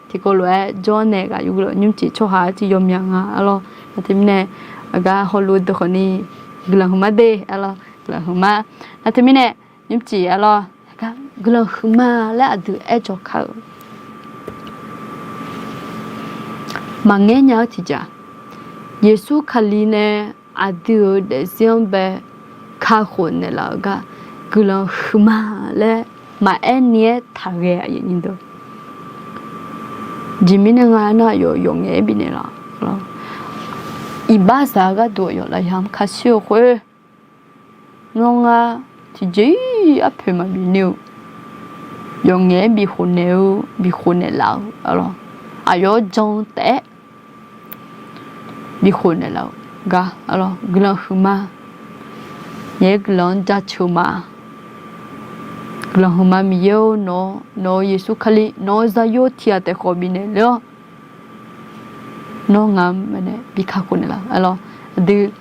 Tiqkawv lof-aer jawr nae ghaq yur guiqlanq nymrcif tsawrhaq-aer tiq yawmyaq nga lawr. Nar teumirnae aqgar hawluf deuq khawfni guiqlanq huiqma de lawr, guiqlanq huiqma. Nar teumirnae nymrcif lawr, guiqlanq huiqma laer aqdui aer jawr kar-eu maqngaer nya-eu tiqjeq-aq, Yeqsur Kali nae aqdui-euq daefzir-anr bae kakhof naeqlaf-eu gar guiqlanq huiqma laer maqaer ni-aer taqghae aqyuif aqnyir deuq. Jeq mirnae nga aernar, aqyawf yawf ngaef-aer bifnaeq laf-awq. Iqbax zaq-eu gharduq aqyawf lafyaq-anr kashir-eu khoer, nawr ngar tiqjeq-ir arpoeq maqbif ni-eu, yawf ngaef-aer bif khof naeq-eu, bif khof naeq laf-eu lawr, aqyawf-anr jan-eu taef-aer bif khof naeq laf-eu gar lawr, guiqlanq huiqma. Yaer guiqlanq-anr jaceuq ma. Guiqlanq huiqma Miqyaer-or, nawq-eu Yeqsur Kali nawq-eu zaqyo tiq ghaq taef khawf bifnaeq le-awr, nawr ngaq-anr maeqnaeq bi kakhof naeqlaf-eu lawr. Aqdui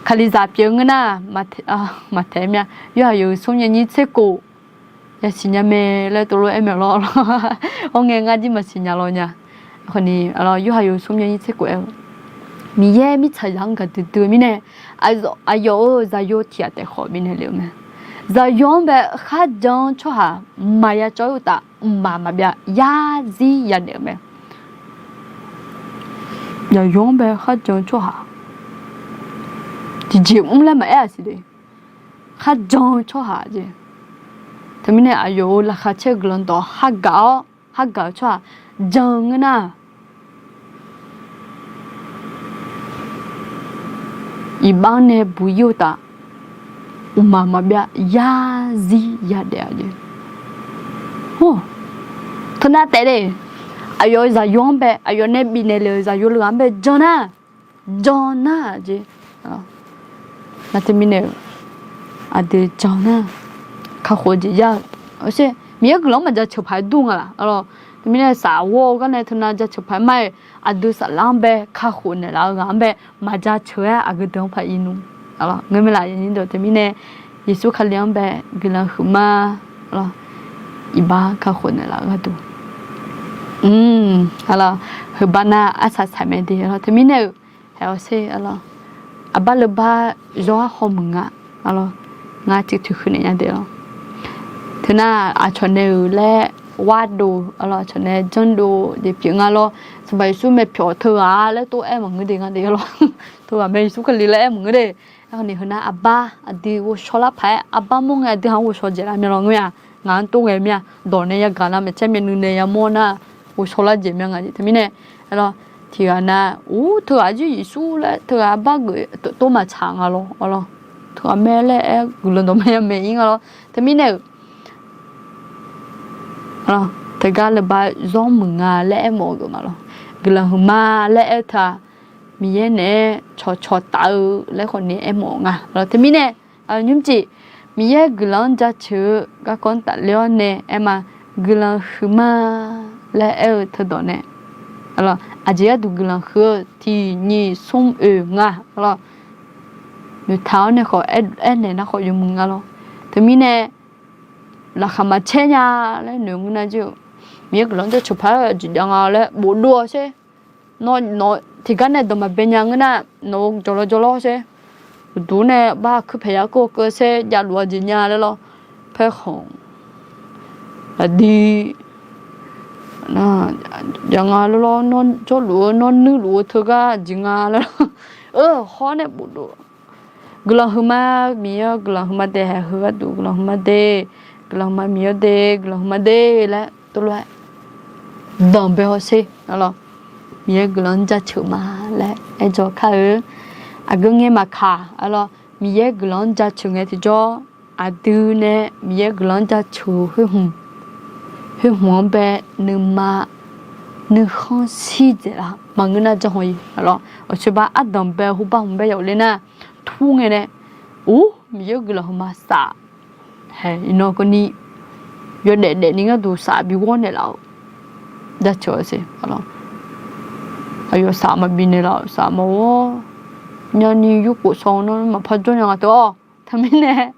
Kalizaq pyeuf ngeur nar, maqtaeq mya. Yorhaq yawhuiq smr yawnyir tser kof yasiq nya mae laer tov lof-aer maeq lawr. Hawr ngae ngar jir maqsiq nya law nya. Aerkhawfni, Yorhaq yawhuiq smr yawnyir tser kof aer-eu, Miqyaer mirtsaqzaq-anr gaqdui dui-eu mirnae, aqyawf-euq zaqyo tiq ghaq taef khawf bifnaeq le-eu mae. Zaqyo-anr bae kharjan-eu tsawrhaq maqya cawv-ir uqtaf, mqmaq maqbyav yarzir yadaef-eu mae. Zaqyo-anr bae kharjan-eu tsawrhaq, tiqjeq mr laer maqaer-aq siq de. Kharjan-eu tsawrhaq jeq. Teumirnae aqyawf-euq laqkhaq caer-eu guiqlanq dawq hargaq-awr, hargaq-eu tsawrhaq jan-eu ngeur nar, iqbax-anr nae buq-ir uqtaf, mqmaq maqbyav yarzir yadaef-a jeq. Teunav taef le. Aqyawf-euq zaqyo-anr bae, aqyawf nae bifnaeq le-euq zaqyo le ghaq-anr bae jan nar, jan nar-aq jeq. Nar teumirnae-euq aqdui jan nar, kakhof-eu jeq yar-eu. Miqyaer guiqlanq-anr maqjaceuq paq-aer dur nga laf. Teumirnae safghawr-eu gar nae teunav jaceuq paq-aer mar-aer, aqdui saflar-anr bae kakhof naeqlaf-eu ghaq-anr bae maqjaceuq-aer aqgeu deuq-anr paq-ir nmr. Ngeur mae laf, teumirnae Yeqsur Kali-anr bae guiqlanq huiqma lawr, iqbax kakhof naeqlaf-eu gharduq. Heubar nar arsaq saq mae de lawr. Teumirnae-euq haeq-awr sher lawr, aqbar leubar zawr-ar haw meuq nga lawr, ngar tiq toeq huiq naeq nya de lawr. Teunar aqcawq nae-euq laer gharduq lawr, aqcawq nae janrdov jeq pyeuf nga lawr. Sanqpaq Yeqsur mae pyawq teughaq laer tov-aer maqngeur de nga de lawr. Teughaq mae Yeqsur Kali laer aer maqngeur de. Aerkhawfni heunar aqbar aqdui ghovshaw lar paq-aer, aqbar mawr ngae aqdui haq-anr ghovshaw dzaeqlar mya lawr ngeur-a. Ngaq-anr tov ghae mir-a, dawq nae yagaq nar maeqcaer myavnuiv nae yamawr nar ghovshaw lar dzaeq mya nga jeq. Teumirnae lawr, tiq ghaq nar, or teughaq jir Yeqsur laer teughaq aqbar geuf tov maqtsaq nga lawr lawr. Teughaq mae laer aer guiqlanq dawqma yamaeq-ir nga lawr. Teumirnae-euq teugar leubar zawr meuq nga laer aermawf-eu geuf ma lawr. Guiqlanq huiqma laer aer-eu teu-aq, Miqyaer naeq-aer cawqcawq taf-eu laer khawfni aermawf nga lawr. Teumirnae nymrcif Miqyaer guiqlanq-anr jaceuq-eu garkawv-anr tafler-awr nae aer ma, guiqlanq huiqma laer aer-eu teudawq nae, aqjeq gharduq guiqlanq huiq-eu tiq nyiq smr oeq nga lawr. Noeqtaq-awr nae khawf aernaeq nar khawf yawmuiq nga lawr. Teumirnae laqkhaq maqcaer nya laer noeq ngeur nar jir-eu, Miqyaer guiqlanq-anr jaceuq paq-aer jeq jav nga laer bofdov-awr sher. Nawr tiqgar nae dawq maqbae nya ngeur nar, nawq-eu jawqlawr jawrlawr sher. Uqduq nae bar kuir paeq yar keuv keuv sher, javluf-a jeq nya laer lawr. Paerkhanq aqdui jav nga laer lawr, nawr jawrluf-eu nawr nuirluf-eu teugar jeq nga laer lawr. Hawr nae bofdov guiqlanq huiqma, Miqyaer-awr guiqlanq huiqma de, haeq heu gharduq guiqlanq huiqma de, guiqlanq huiqma Miqyaer de, guiqlanq huiqma de laer tov lof-aer danqbae hawsher lawr. Miqyaer guiqlanq-anr jaceuq ma laer aer jawr kar-eu. Aqgeu ngae maqkaq lawr, Miqyaer guiqlanq-anr jaceuq ngae tiqjawr, aqdui nae Miqyaer guiqlanq-anr jaceuq khoer hmq, khoer hmq-anr bae nuima nuikhanr shir dzaeq lar maqngeur nar janr haw-ir lawr. Aqcoebar ardanq bae heubar hmq bae ya ghofle nar, tur ngae nae, or, Miqyaer guiqlanq huiqma saf, hae iqnan keuvni yawdaef daefni gharduq saf bi ghawr naeqlaf-eu jaceuq-awq siq. Aqyawf saf maqbi naeqlaf-euq saf maqghawr nyani yurkhof saw nawr maqpar jawr nya nga teu-awr. Teumirnae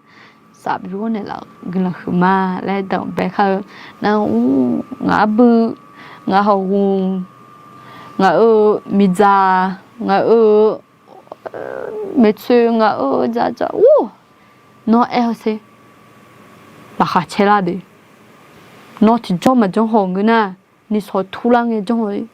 saf bi ghawr naeqlaf-euq guiqlanq huiqma laer danqbae kar-eu. Nar-ur, ngaq arbui, ngaq hawqghoq, ngaq-euq miqdzaq, ngaq-euq maeqtsoeq, ngaq-euq dzaqdzaq-or, nawr aer-awr sher. Laqkhaq caer lar de. Nawr tiqjanr maqjanr haw ngeur nar, nishawq turlar ngae janr haw-ir.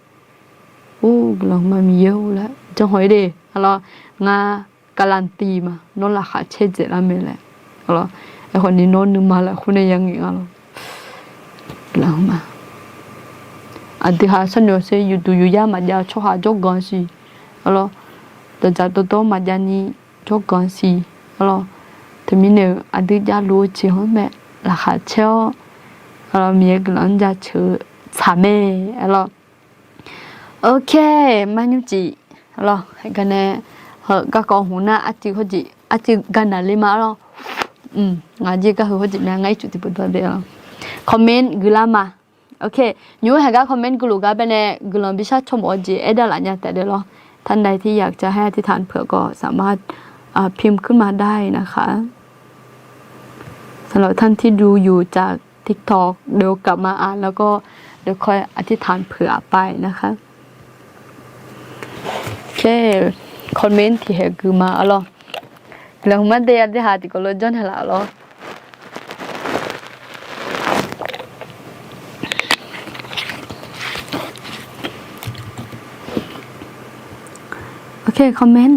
Or, guiqlanq ma Miqyaer-or laer janr haw-ir de. Arlawr, ngar การันตี ma, nawr laqkhaq caer dzaeqlar mae laer. Arlawr, aerkhawf ni nawr nuima lafkhoer nae yangaeq nga lawr. Guiqlanq ma. Aqdui ha sharnoeq-awr sher, yufduq yufyar maqjav-eu tsawrhaq jawrganq siq. Arlawr, dawqdzaq dawqdawr maqjav ni jawrganq siq. Arlawr, teumirnae-euq aqdui javluf-eu jeq-anr mae laqkhaq caer-awr, arlawr, Miqyaer guiqlanq-anr jaceuq-eu tsaq mae. Arlawr, ok, mar nymr cif. Arlawr, garnae, heu, garkawv hmq nar arcuiv hawjeq arcuiv garnaq le ma. Arlawr, ngaq jir gar heu hawjeq mya ngar ircuf tiqpov dawr de. Arlawr, comment guiqlar ma. Ok, nymr haeq gar comment guiqluf gar baenae guiqlanq bishar cawmawf-eu jeq aerdar laf nya taef de lawr. ท่านใดที่อยากจะให้อธิษฐานเผื่อก็สามารถ อ่า พิมพ์ขึ้นมาได้นะคะ สำหรับท่านที่ดูอยู่จาก TikTok เดี๋ยวกลับมาอ่านแล้วก็เดี๋ยวค่อยอธิษฐานเผื่อไปนะคะ Ok, comment tiqhaeq gui ma. Arlawr, guiqlanq hmq mar de. Aqdui ha tiqkawv lof janr naeqlaf lawr. Ok, comment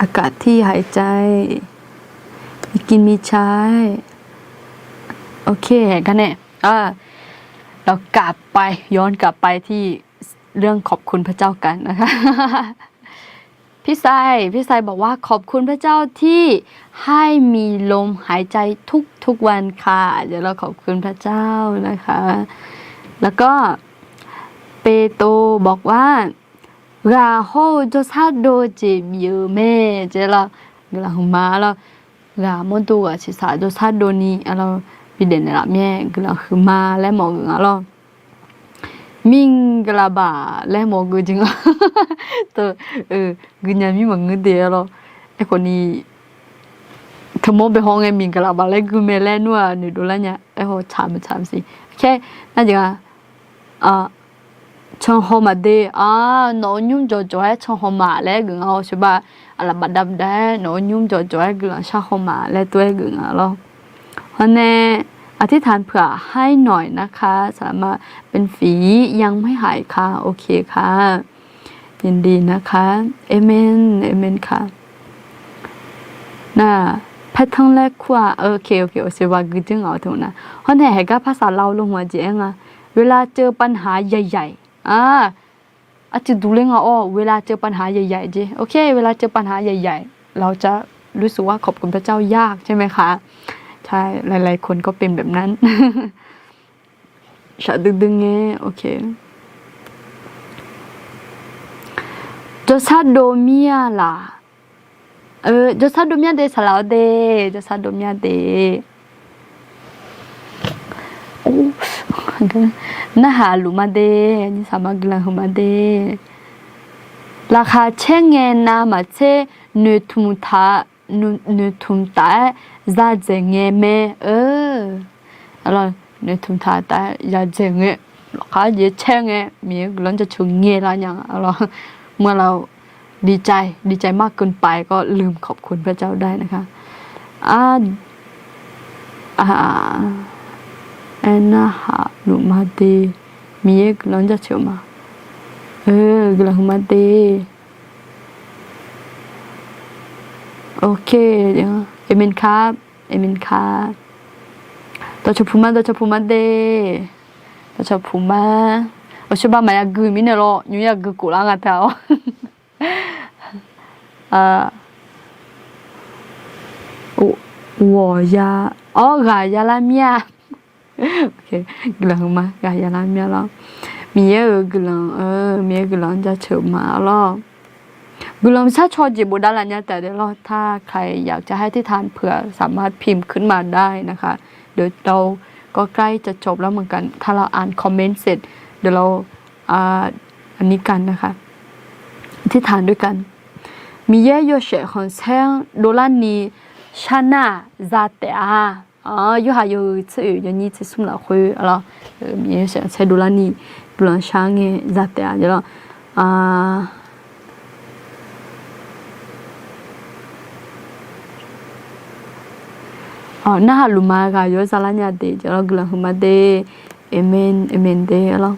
อากาศที่หายใจ มีกินมีใช้ โอเค กันเนี่ย อ่า เรากลับไป ย้อนกลับไปที่เรื่องขอบคุณพระเจ้ากันนะคะ พี่ไซ พี่ไซบอกว่าขอบคุณพระเจ้าที่ให้มีลมหายใจทุกๆวันค่ะ เดี๋ยวเราขอบคุณพระเจ้านะคะ แล้วก็ เปโตรบอกว่า Ghaq hawr-eu jawrshar dov-eu jeq bif-euq mae. Jeq lawr, guiqlanq hmq ma lawr. Ghaq mawrdo ghaq shiqshaq jawrshar dov ni, arlawr, bidaef naeqlaf mir-aer guiqlanq huiqma laer mawf-eu nga lawr. မင်္ဂလာပါ laer mawf-eu jeq nga. Guiqnya mir maqngeur de lawr. Aerkhawf ni, teumawr bae haw ngae မင်္ဂလာပါ laer gui mae laer nmr-aq noeqdov lar nya. Aerkhawf tsaq maqtsaq maqsiq. Khaer nar jeq nga, canhaw maqde, nawq-eu nymr jawqjawq-aer canhaw ma laer geuf nga. Awq sheuqbav, aqlaf bafdav bafdav-aer nawq-eu nymr jawqjawq-aer guiqlanq sharhaw ma laer tov-aer geuf nga lawr. Hawr nae, อธิษฐานเผื่อให้หน่อยนะคะ สำหรับ เป็นฝียังไม่หายค่ะ โอเคค่ะ ยินดีนะคะ Amen, amen ค่ะ nar, แพทเทิร์นแรกค่ะ โอเค โอเค awq sheuqbav gui dzeur ngaq-awr teu nar. Hawr nae haeq gar parsaq lar-eu lof hmq-a jeq aer nga. เวลาเจอปัญหาใหญ่ๆ Arcuiv duq ler nga-awr, เวลาเจอปัญหาใหญ่ๆ jeq. Ok, เวลาเจอปัญหาใหญ่ๆ เราจะรู้สึกว่าขอบคุณพระเจ้ายากใช่ไหมคะ ใช่ หลายๆคนก็เป็นแบบนั้น Shaqdui dui ngae, ok. Jawrshar dov mir-a laq. Jawrshar dov mir-a de, saqlaq-awr de, jawrshar dov mir-a de. Narhaq luf ma de, nyirsaq ma guiqlanq huiq ma de. Laqkhaq caer ngae navmaqtser noeqtmq taq, noeqtmq taf-aer yadzaeq ngae mae. Noeqtmq taq taf-aer yadzaeq ngae, laqkhaq jeq caer ngae, Miqyaer guiqlanq jaceuq ngae lar nya. Maqlaq-awr, ดีใจ ดีใจมากเกินไป ก็ลืมขอบคุณพระเจ้าได้นะคะ Aer narhaq luf ma de. Miqyaer guiqlanq jaceuq ma. Guiqlanq huiq ma de. Ok, amen ครับ amen ครับ Dawqcawq puq ma, dawqcawq puq ma de. Dawqcawq puq ma. Awq sheuqbav maqya gui mirnae lawr, nymr ya gui khof lar nga taef-awr. Ghawqya, awr ghaq ya lar mir-a. Guiqlanq huiq ma, ghaq ya lar mir-a lawr. Miqyaer-euq guiqlanq, Miqyaer guiqlanq jaceuq ma lawr. Guiqlanq sharcaw jeq bofdav laf nya taef de lawr. ถ้าใครอยากจะให้อธิษฐานเผื่อ สามารถพิมพ์ขึ้นมาได้นะคะ เดี๋ยวเราก็ใกล้จะจบแล้วเหมือนกัน ถ้าเราอ่านคอมเมนต์เสร็จ เดี๋ยวเรา อ่า อันนี้กันนะคะ อธิษฐานด้วยกัน Miqyaer yawshaef khanqsaer-anr dovlarni sharnar za taef-a. Yorhaq yawhuiq tser oeq yawnyir tser smr lafkhoer lawr, Miqyaer yawshaef khanqsaer dovlarni guiqlanq shar ngae za taef-a lawr. Narhaq lufma ghaq yawr zalar nya de jeq lawr, guiqlanq huiqma de. Aqmeq, aqmeq de lawr.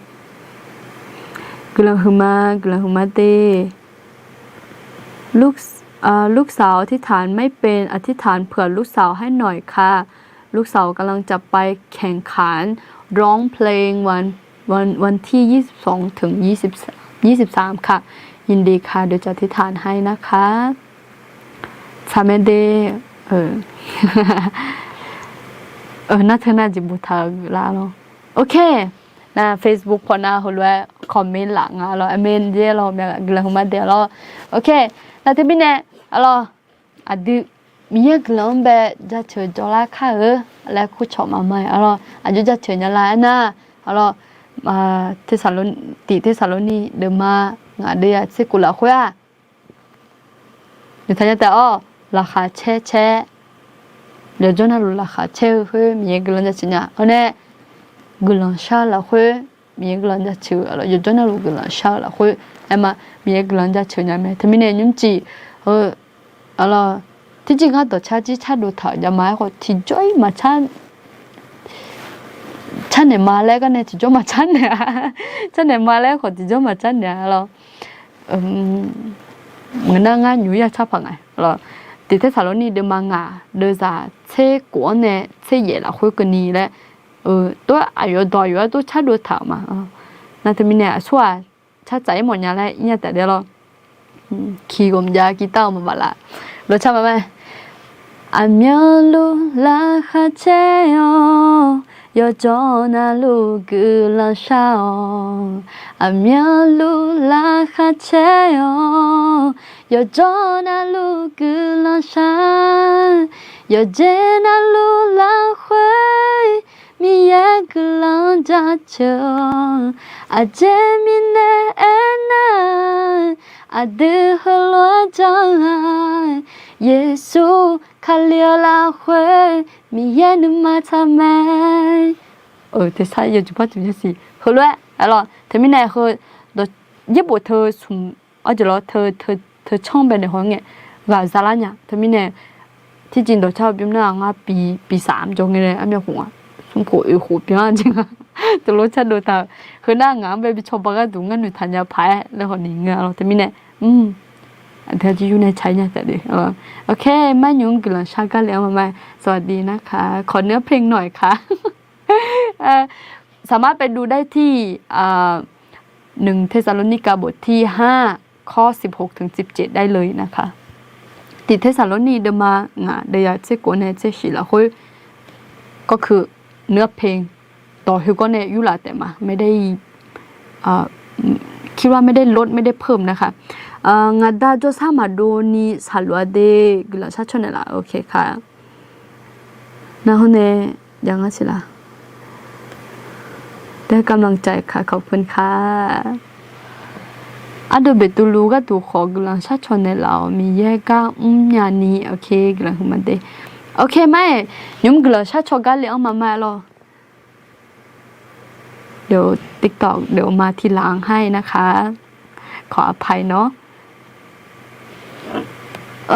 Guiqlanq huiqma, guiqlanq huiqma de. ลูกสาว อธิษฐานไม่เป็น อธิษฐานเผื่อลูกสาวให้หน่อยค่ะ ลูกสาวกำลังจะไปแข่งขันร้องเพลงวัน วัน วันที่ยี่สิบสองถึงยี่สิบสามค่ะ ยินดีค่ะ เดี๋ยวจะอธิษฐานให้นะคะ Tsaqmae de. Nar teu nar jeq boftaq-euq lar lawr. Ok. Nar Facebook paw nar heulof-aer comment laf nga lawr, aqmeq de lawr, guiqlanq huiqma de lawr. Ok. Nar teumirnae lawr, aqdui Miqyaer guiqlanq-anr bae jaceuq jawrlar kar-eu laer kurcawq maqma-aer lawr, aqjox jaceuq nya lar aernar lawr, Tersaqlo-, tiq Tersaqlorni deuvma ngaq deuvyaq tser kof lafkhoer-aq, noeqtaq nya taef-awr, laqkhaq caer caer, yawqjawr navluf laqkhaq caer-eu khoer Miqyaer guiqlanq jaceuq nya. Hawr nae guiqlanq shar-eu lafkhoer Miqyaer guiqlanq jaceuq-eu lawr, yawqjawr navluf guiqlanq shar-eu lafkhoer aerma, Miqyaer guiqlanq jaceuq nya mae. Teumirnae nymrcif-eu lawr, tiqjeq ngar dawqcar jir cardov taq-euq javma aerkhawf tiqjawr-ir maqcar, carnaeq ma laer gar nae tiqjawr maqcar naeq-a. Carnaeq ma laer aerkhawf tiqjawr maqcar naeq-a lawr. Meuq nar ngar nymq-mr ya car paq nga lawr. Tiq Tersaqlorni deuvma ngaq deuvzaq tser kof-anr nae tser yaef lafkhoer keuvni laer, tov-aer aqyawf dawq aqyawf-aer tov cardov taq-euq ma. Nar teumirnae aqsurghaq cartsaf-ir mawfnya laer ir nya taef de lawr. Kiq ghawqmya ki tar-eu maqbaf laf. Lawcar ma ma. Aqmyanluf laqkhaq caer-awq, yawqjawr navluf guiqlanq shar-awq. Aqmyanluf laqkhaq caer-awq, yawqjawr navluf guiqlanq shar. Yawqjeq navluf lafkhoer Miqyaer guiqlanq jaceuq-awq. Aqjeq mirnae aernar, aqdui heulof-aer jan-a, Yeqsur Kali-eu lafkhoer Miqyaer nuima tsaq mae. Tersar yawjuq par tiq yasiq heulof-aer lawr. Teumirnae heu, yaerbof teu smq, arjeq lawr, teu canr bae naeq haw ngae ghaq zalar nya. Teumirnae tiqjeq dawqcar-eu bymr nar-aq ngar pi, pi saf mr jawr ngae nae armyavkhof nga, smrkhof oeqkhof byan-a jeq nga. Teulof cardov taq-eu, heu nar ngaq-anr bae bi cawba gharduq ngar noeqtaq nya paq-aer laer hawni nga lawr. Teumirnae, aqdui-a jir yur nae tsaq-ir nya taef de. Ok, mar nymq-mr guiqlanq shar gar le-anr ma ma. สวัสดีนะคะ ขอเนื้อเพลงหน่อยค่ะ สามารถไปดูได้ที่ อ่า หนึ่งเธสะโลนิกาบทที่ห้า ข้อสิบหกถึงสิบเจ็ด ได้เลยนะคะ Tiq Tersaqlorni deuvma ngaq deuvya tser kof nae tser shif lafkhoer, ก็คือ เนื้อเพลง dawq heugawr nae yurlaf taef ma, ไม่ได้ คิดว่าไม่ได้ลด ไม่ได้เพิ่มนะคะ Ngaqda jawrsar maqdov ni saqlof-a de, guiqlanq sharcaw naeqlaf. Ok ka. Nar hawr nae jav ngar siq laf. ได้กำลังใจค่ะ ขอบคุณค่ะ Ardov Beqtuvluv gharduq khawf guiqlanq sharcaw naeqlaf-awq, Miqyaer gar mrnya ni. Ok, guiqlanq huiqma de. Ok ma-aer, nymq-mr guiqlanq sharcaw gar le-anr ma ma-aer lawr. เดี๋ยว TikTok เดี๋ยวมาทีหลังให้นะคะ ขออภัยเนาะ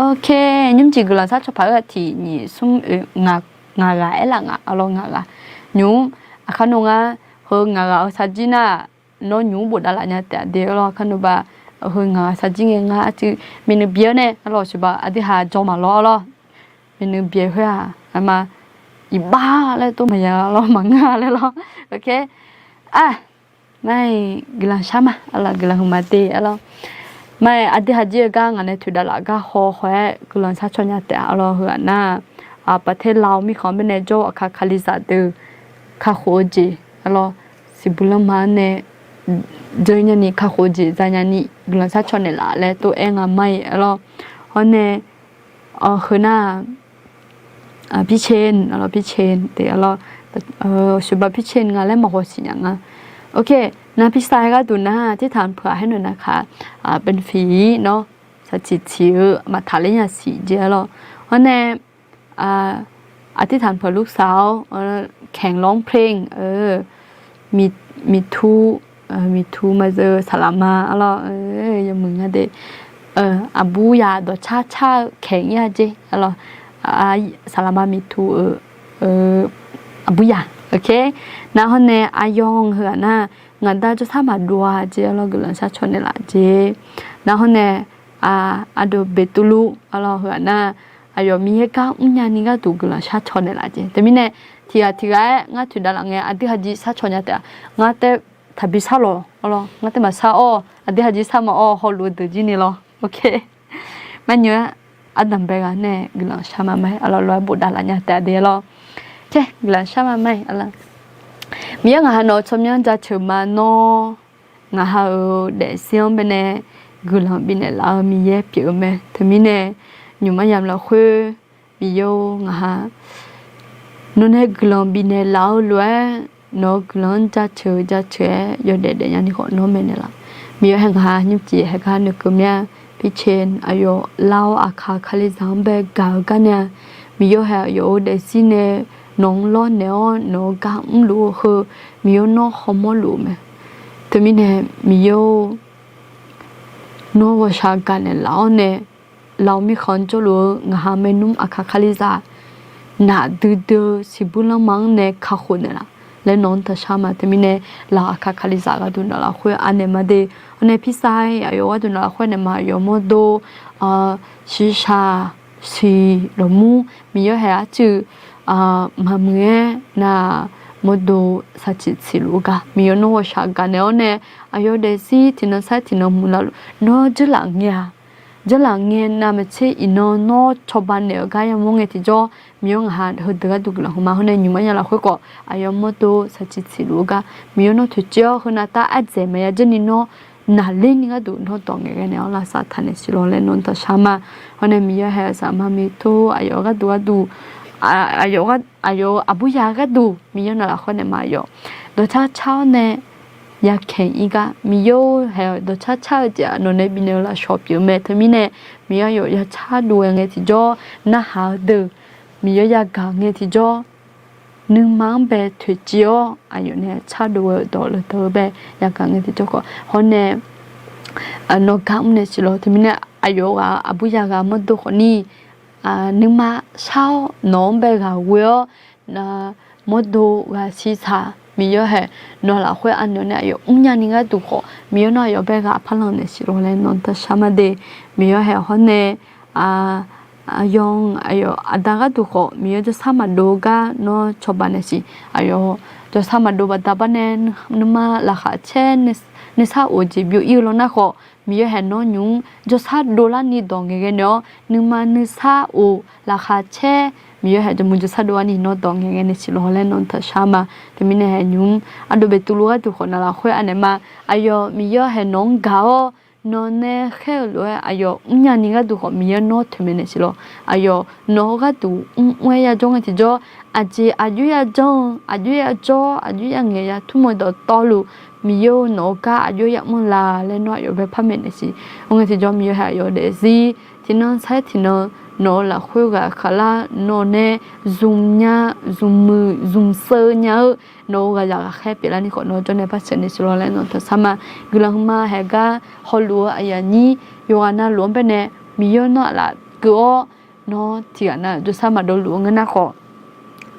Ok, nymrcif guiqlanq sharcaw paq-eu tiq nyiq smr oe ngaq ghaq aerlaf nga lawr, ngaq ghaq. Nymq-mr aqkar nmr ngar heu ngaq ghaq-eu sarjir nar, nawr nymq-mr bofdav laf nya taef-a de lawr, aqkar nmr ba. Heu ngaq ghaq sarjir ngae ngar arcuiv myavnuiv byae-awr nae lawr, siqba aqdui haq jawr maqlawr lawr. Myavnuiv byae khoer-aq, aqma iqbax laer tov maqya lawr, maqngeur laer lawr. Ok, aq, ma-iq guiqlanq shar ma, aqlaf guiqlanq huiqma de-a lawr. Ma-iq aqdui haq jir-eu gar ngaq nae toeqdav laf gar haw haw-aer guiqlanq sharcaw nya taef-a lawr. Heu-aq nar, Paqtaer Lao mirkhanq-anr baenae jawr-eu aqkar Kalizaq deuq kakhof-eu jeq-a lawr, siqbuq lanma-anr nae dzeur nyani kakhof jeq za nyani guiqlanq sharcaw naeqlaf laer tov-aer nga ma-iq arlawr. Hawr nae, heu nar-aq, พี่เชน arlawr, พี่เชน te arlawr, สำหรับ พี่เชน nga laer maqhaw siqnya nga. Ok, nar พี่ชาย gharduq nar-aq, อธิษฐานเผื่อให้หน่อยนะคะ เป็นฟรี nawr saqciq ciq-eu maqtaq ler nya siq jeq arlawr. Hawr nae, อธิษฐานเผื่อลูกสาว แข่งร้องเพลง miqtu, miqtu maqzeu saqlaqma arlawr, yawmuiq nga de, aqbur yaq dawqcar car-eu แข่ง ir-a jeq arlawr, saqlaqma miqtu-eu aqbur yaq. Ok, nar hawr nae aqyawf heu-aq nar, ngaq da jawrsar maqdov-a jeq arlawr, guiqlanq sharcaw naeqlaf jeq. Nar hawr nae, aqdawq Beqtuvluv arlawr, heu-aq nar, aqyawf Miqyaer gar mrnya ni gharduq guiqlanq sharcaw naeqlaf jeq. Teumirnae, tiqghaq tiqghaq-aer ngar toeqdav laf ngae aqdui haqjir sharcaw nya taef-a. Ngar taef taqbi shar lawq arlawr, ngar taef maqshar-awr aqdui haqjir shar ma-awr hawluf-eu deuq jir ni lawr. Ok, marnyoer-aer ardanq bae ghaq nae guiqlanq shar ma ma-aer arlawr, lof-aer bofdav laf nya taef-a de arlawr. Guiqlanq shar ma ma-aer arlawr. Miqyaer, ngaqha nawq-eu tsawrmyanr jaceuq ma nawr, ngaqha-euq daefzir-anr baenae guiqlanq bifnaeq laf-eu Miqyaer pyeuf-eu mae. Teumirnae, nymq mar yamq lafkhoer, Miqyaer-or, ngaqha nawqnae guiqlanq bifnaeq laf-eu lof-aer, nawq-eu guiqlanq-anr jaceuq jaceuq-aer yawdaef daefnya ni khawf nawr maeqnaeq laf. Miqyaer hae ngaqha nymrcif hae gar noeqkeuv mir-a. พี่เชน aqyawf lar-awr aqkaq kalizaq-anr bae gaq-eu gar nae-a, Miqyaer hae aqyawf-euq daefzir nae nawq-anr lawrnaeq-awr nawq-eu gar mrluf-eu heu, Miqyaer nawr hawmawr luf-eu mae. Teumirnae, Miqyaer-or, nawr ghawqshaq gaqnaeq laf-awr nae, lawq mirkhanq-anr jawrluf-eu ngaqha maernmr aqkaq kalizaq naqdui dui-eu siqbuir lanma-anr nae kakhof naeqlaf laer nawq-anr taqshar ma. Teumirnae, lawq aqkaq kalizaq gharduq nawq lafkhoer anaeq ma de. Hawr nae พี่ชาย aqyawf gharduq nawq lafkhoer naeq ma, aqyawf mawrdo shiqshaq siq lawqmur Miqyaer hae arcuiv maqmuiq-aer nar-aq, mawrdo saqciq ciqluf-eu gar Miqyaer nawr ghawqshaq gaqnaeq-awr nae, aqyawf daefzir tiqnan sar tiqnan muiqlar luf nawr dzeurlaf ngae-a. Dzeurlaf ngae navmaqtser iqnan nawr cawba naeq-eu gar yamawr ngae tiqjawr, Miqyaer ngaqha heudeuq gharduq guiqlanq hmq ma. Hawr nae nymq mar nya lafkhoer khawf aqyawf mawrdo saqciq ciqluf-eu gar Miqyaer nawr toeqciv-awr heunav tav ardzaeq maqya dzeur ni nawr naqler ni gharduq nawr dawq ngaeqghae naeq-awr lavsav taq naeq siq lawq laer nawq-anr taqshar ma. Hawr nae Miqyaer hae saqma miqto aqyawf gharduq gharduq, aqyawf, aqyawf-euq aqbur ya gharduq Miqyaer nawq lafkhoer naeq ma aqyawf dawqcar car-awr nae yakaeq ir gar Miqyaer-or, hae-awq dawqcar car-eu jeq-aq nawq nae bifnaeq-eu lafshawq pyeuf-eu mae. Teumirnae, Miqyaer aqyawf ya cardov-aer ngae tiqjawr narhaq-eu deuq Miqyaer yagaq ngae tiqjawr nuima-anr bae toeqciv-awr aqyawf nae cardov-eu dawq leudeuq-eu bae yagaq ngae tiqjawr khawf hawr nae nawr gar mr naeq siq lawq. Teumirnae aqyawf ghaq aqbur ya ghaq mawrdo khawf ni nuima shar-awr nawq-anr bae ghaq ghoe-awr mawrdo ghaq shiqshaq Miqyaer hae nawq lafkhoer anaeq-awr nae aqyawf mrnya ni gharduq khawf Miqyaer nawr aqyawf bae ghaq parlanq naeq siq lawq laer nawq-anr taqshar ma de. Miqyaer hae hawr nae aqyawf-anr aqyawf aqda gharduq khawf Miqyaer jawrsar maqdov-eu gar nawr cawba naeq siq. Aqyawf jawrsar maqdov baqda bar nae nuima laqkhaq caer nuisar of jeq byov ir-eu law nar khawf Miqyaer hae nawr nymq-mr jawrsar dovlar ni dawq ngaeqghae naeq-awr nuima nuisar of laqkhaq caer Miqyaer hae jawrmuiq jawrsar dovlar ni nawr dawq ngaeqghae naeq siq lawq laer nawq-anr taqshar ma. Teumirnae hae nymq-mr ardov Beqtuvluv gharduq khawf navlaf khoer anaeq ma. Aqyawf Miqyaer hae nawq-anr gaq-awr nawq nae khaer-eu lof-aer aqyawf mrnya ni gharduq khawf Miqyaer nawr toeqmaeq naeq siq lawq. Aqyawf nawq-eu gharduq mr mr-aer yajawr ngae tiqjawr aqjeq aqjox yajanr-eu aqjox yajawr aqjox yangaeq ya tmr-eu dawqtawvluf Miqyaer-or nawq-eu gar aqjox yamr la laer nawr aqyawf bae par maeqnaeq siq. Hawr ngae tiqjawr Miqyaer hae aqyawf daefzir tiqnan sar tiqnan nawq-eu lafkhoer ghaq khaqlar nawq nae zmq nya zmqmuiq zmqseu nya-eu nawq-eu ghaqzaq ghaqkhaer pyeuflar ni khawf nawq jawr nae par sheuq naeq siq lawq laer nawq-anr taqshar ma. Guiqlanq hmq ma hae gar hawluf-eu aqyuif aqnyir yawqghaq navluf-anr bae nae Miqyaer nawr aqlaf keuv-awr nawr tiqghaq nav jawrsar maqdov luf-eu ngeur nar khawf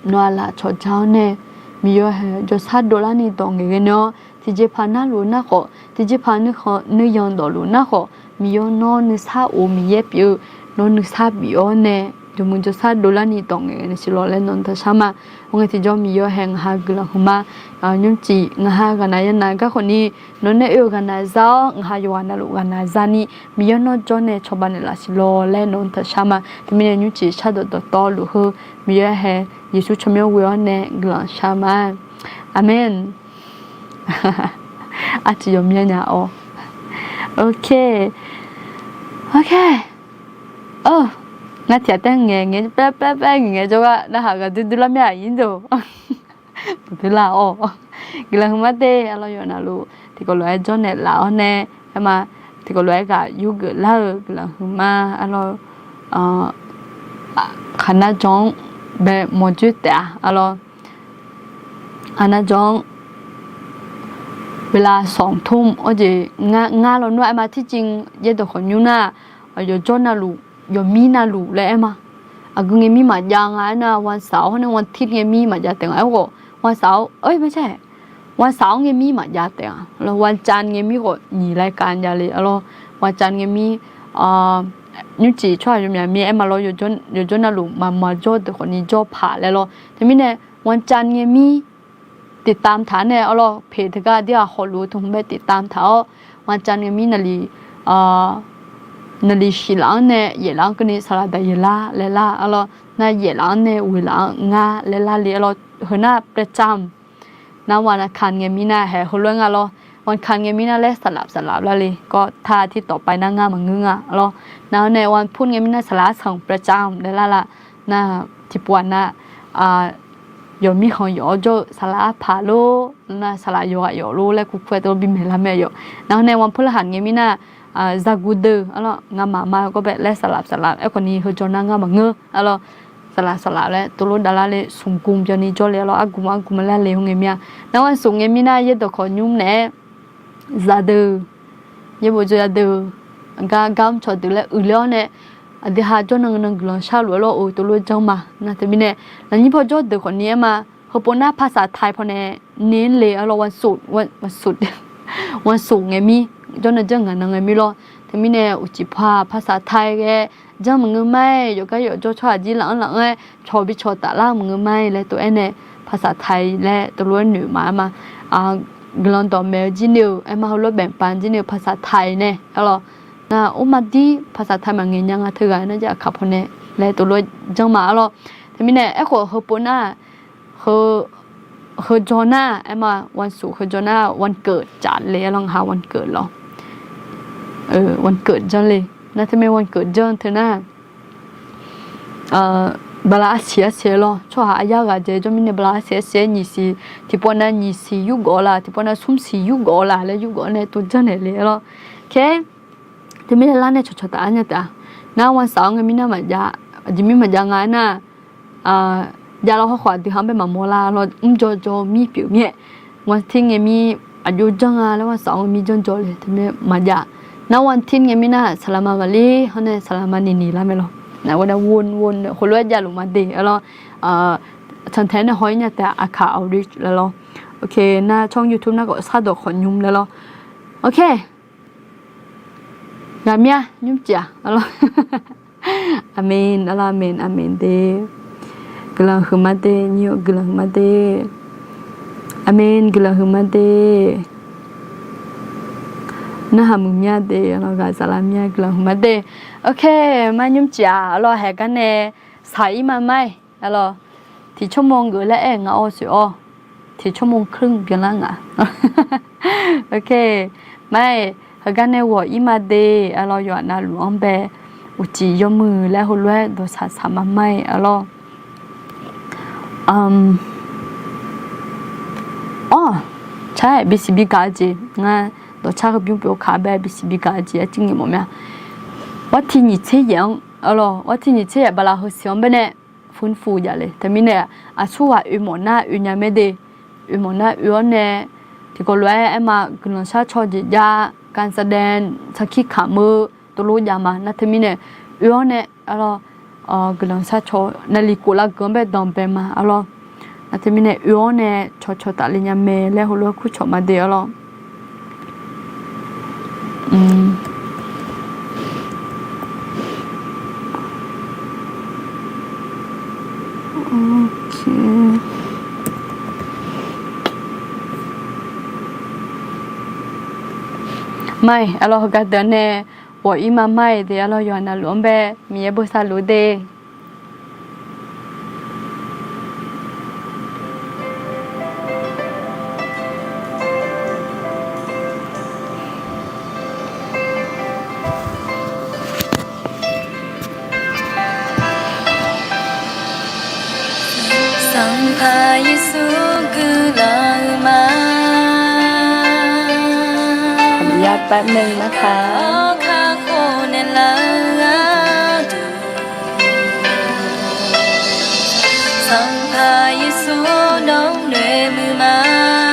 nawq aqlaf cawqja-awr nae Miqyaer hae jawrsar dovlar ni dawq ngaeqghae naeq-awr tiqjeqpaq narluf-eu nar khawf tiqjeqpaq nuikhanq nuiyanq dawqluf nar khawf Miqyaer nawr nuisar of Miqyaer pyeuf-eu nawr nuisar bif-awr nae jawrmuiq jawrsar dovlar ni dawq ngaeqghae naeq siq lawq laer nawq-anr taqshar ma. Hawr ngae tiqjawr Miqyaer hae ngaqha guiqlanq hmq ma. Nymrcif ngaqha ghaqnaq yanaq gar khawf ni nawq nae oe-eu ghaqnaq za-awr ngaqha yawqghaq navluf ghaqnaq za ni Miqyaer nawr jawr nae cawba naeqlaf siq lawq laer nawq-anr taqshar ma. Teumirnae nymrcif shardawq dawqtawvluf heu Miqyaer hae Yeqsur tsawrmyanr ghoe-awr nae guiqlanq shar ma. Aqmeq. Arciq yawmya nya-awr. Ok. Ok. Ngar tiq ghaq taer ngaeq ngaeq paer paer paer ngaeq ngaeq jawrgar narhaq ghaq duidui lar mir-aq ir deuq. Baqdoer lar-awr. Guiqlanq huiqma de, arlawr yawf navluf tiqkawv lof-aer jawrnaeq laf-awr nae, aer ma, tiqkawv lof-aer ghaq yurgeuf lar-eu guiqlanq huiqma, arlawr, khaqnar jan-anr bae mawrjoer taef-a, arlawr. Khaqnar jan-anr เวลาสองทุ่ม awr jeq ngar lawnmr aer ma, ที่จริง yaerdawq khawf nymr nar, yawqjawr navluf, yawqmir navluf laer aer ma. Aqgeu ngae mir maqjav nga aernar, วันเสาร์-awr nae วันอาทิตย์ ngae mir maqjav taef nga. Aerkhawf วันเสาร์, เอ้ย ไม่ใช่ วันเสาร์ ngae mir maqjav taef nga. วันจันทร์ ngae mir khawf nyiq laer kav jav le, arlawr. วันจันทร์ ngae mir, nymrcif tsawrhaq yawmyaq mir aer ma lawr, yawqjawr navluf maqmaq jawr deuq khawfni jawr paq laer lawr. Teumirnae วันจันทร์ ngae mir ติดตาม taq-anr nae, arlawr, peq teugar dirhaq hawluf-eu teu hmq bae ติดตาม taq-awr, วันจันทร์ ngae mir naqliq, naqliq shiq laf-anr nae yaef laf-anr keuvni saqlaq daqyaeq lar laer lar, arlawr. Nar yaef laf-anr nae ghoeq laf-anr ngar laer lar le, arlawr. Heu nar ประจำ. Nar วันอังคาร ngae mir nar haeq heulof-aer nga lawr. วันอังคาร ngae mir nar laer saqlaf saqlaf lar le. Kawv tar tirtawf pav nar ngar maqngeur nga, arlawr. Nar-awr nae วันพุธ ngae mir nar saqlaq arsanq ประจำ laer lar la. Nar tiqpov-aq nar, yawqmir khanq yawf-awr jawr-eu saqlaq arpaq lor, nar saqlaq yawqghaq yawf lor laer kurkur-aer teulof bimaeq lar mae yawf. Nar-awr nae วันพฤหัส ngae mir nar, zaguq deuq, arlawr, ngamaf ma-eu gawr bae laer saqlaf saqlaf, aerkhawfni heujaw nar ngar maqngeur, arlawr. Saqlaf saqlaf laer teulof dav lar le, smq gmq byanni jawr le, arlawr, argmq argmq laer le heu ngae mir-a. Nar วันศุกร์ ngae mir nar yaerdawq khawf nymr naeq-aer zaqdeuq, yaerbof dzoeqzaq deuq, gar gar mrcawq deuq laer uiqler-awr nae, aqdui ha jawr nan nan guiqlanq sharluf-aer lawr-eu teulof janr ma. Nar teumirnae, lafnyir paw jawr deuq khawfni aer ma, heupov nar ภาษาไทย pawnae ner le, arlawr, วันศุกร์ ngae mir, jawr nan janr ngaq nan ngae mir lawr. Teumirnae uqcif paw-aq ภาษาไทย ghae janr maqngeur ma-aer, yawqgar yawqjawr tsawrhaq jir laf-anr laf-anr-aer cawq bi cawq taf lar maqngeur ma-aer laer tov-aer nae ภาษาไทย laer teulof-aer noeq ma-aer ma. Guiqlanq dawqmaeq-eu jir ni-euq aer ma, heulof-aer baeqpav jir ni-euq ภาษาไทย nae, arlawr. Nar or ma dir ภาษาไทย maqngaeq nya nga teughaq nar jar aqkaq pawnae laer teulof-aer janr ma, arlawr. Teumirnae aerkhawf heupov nar, heu, heujaw nar aer ma, วันศุกร์ heujaw nar วันเกิด jaf le, arlawr, ngaq ha วันเกิด lawr. วันเกิด janr le. Nar teumirnae วันเกิด janr teu nar, bala arsiq arsiq lawr, tsawrhaq aryar ghaq dzae jawr mirnae bala arsiq arsiq-aer nyiq siq, tiqpov nav nyiq siq yurgawv la, tiqpov nav smr siq yurgawv la laer yurgawv nae tov janrnaeq le, arlawr. Oke. Teumirnae lar nae cawqcawq taf-aer nya taef-a. Nar วันเสาร์ ngae mir nar maqjav, aqjeq mir maqjav nga aernar, jav lawr hawrkhawf aqdui ha-anr bae maqmawr lar lawr, mrjawr jawr mir pyeuf mir-aer, วันอาทิตย์ ngae mir aqjox janr nga laer วันเสาร์ ngae mir janr jawr le, teumirnae maqjav. Nar วันอาทิตย์ ngae mir nar saqlaqma maqler hawr nae saqlaqma niqniq lar mae lawr. Nar ghae nae วน วน khoerlof-aer javluf ma de, arlawr. แถมๆ nae haw-ir nya taef-a, aqkaq ออริช laer lawr. Oke, nar ช่อง YouTube nar khawf sardawq khawf nymr laer lawr. Oke. Ghaqmya nymrcif-aq, arlawr. Aqmeq, arlawr, aqmeq, aqmeq de. Guiqlanq huiqma de, nyir-eu guiqlanq huiqma de. Aqmeq, guiqlanq huiqma de. Narhaq muiqmya de, arlawr, ghaq saflar mya, guiqlanq huiqma de. Oke, mar nymrcif-aq, arlawr, haeq gar nae shaq-ir ma mar-iq, arlawr, tiq ชั่วโมง geuf laer aer-eu nga-awr soeq-awr, tiq ชั่วโมงครึ่ง byanlar ngaq. Oke, mar-iq, heugar nae ghawq-ir ma de, arlawr, yawqha navluf-anr bae uqcif yawmuiq laer heulof-aer dawqsaq saq ma mar-iq, arlawr. Awr, car-aer bisiq bigaq-eu jeq, ngar dawqcar heubymr pyeuf-eu kaq bae bisiq bigaq-eu jeq-aer cir ngaeq mawf mya. Warti nyiq tser yaef-anr, arlawr, warti nyiq tser yaef bala heusiq-anr baenae ฟื้นฟู jav le. Teumirnae aqsur ghaq oe mawf nar oe nya mae de. Oe mawf nar oe-awr nae, tiqkawv lof-aer aer ma, guiqlanq shar caw jeq jav, การแสดง sarkir kamq-eu tov lof jav ma. Nar teumirnae oe-awr nae, arlawr, guiqlanq shar caw naqliq kof lavguq-anr bae danqbae ma, arlawr. Nar teumirnae oe-awr nae cawqcawq taf le nya mae laer heulof-aer kurcawq ma de, arlawr. Mar-iq, arlawr, heugar deuq-anr nae ghawq-ir ma mar-iq de, arlawr, yawqha navluf-anr bae Miqyaer bosav luf de. Sanqpaq Yeqsur guiqlanq-eu ma. ขออนุญาตแป๊บนึงนะคะ Kakhof naeqlaf-eu gharduq, Sanqpaq Yeqsur nawq-anr noeqmuiq ma.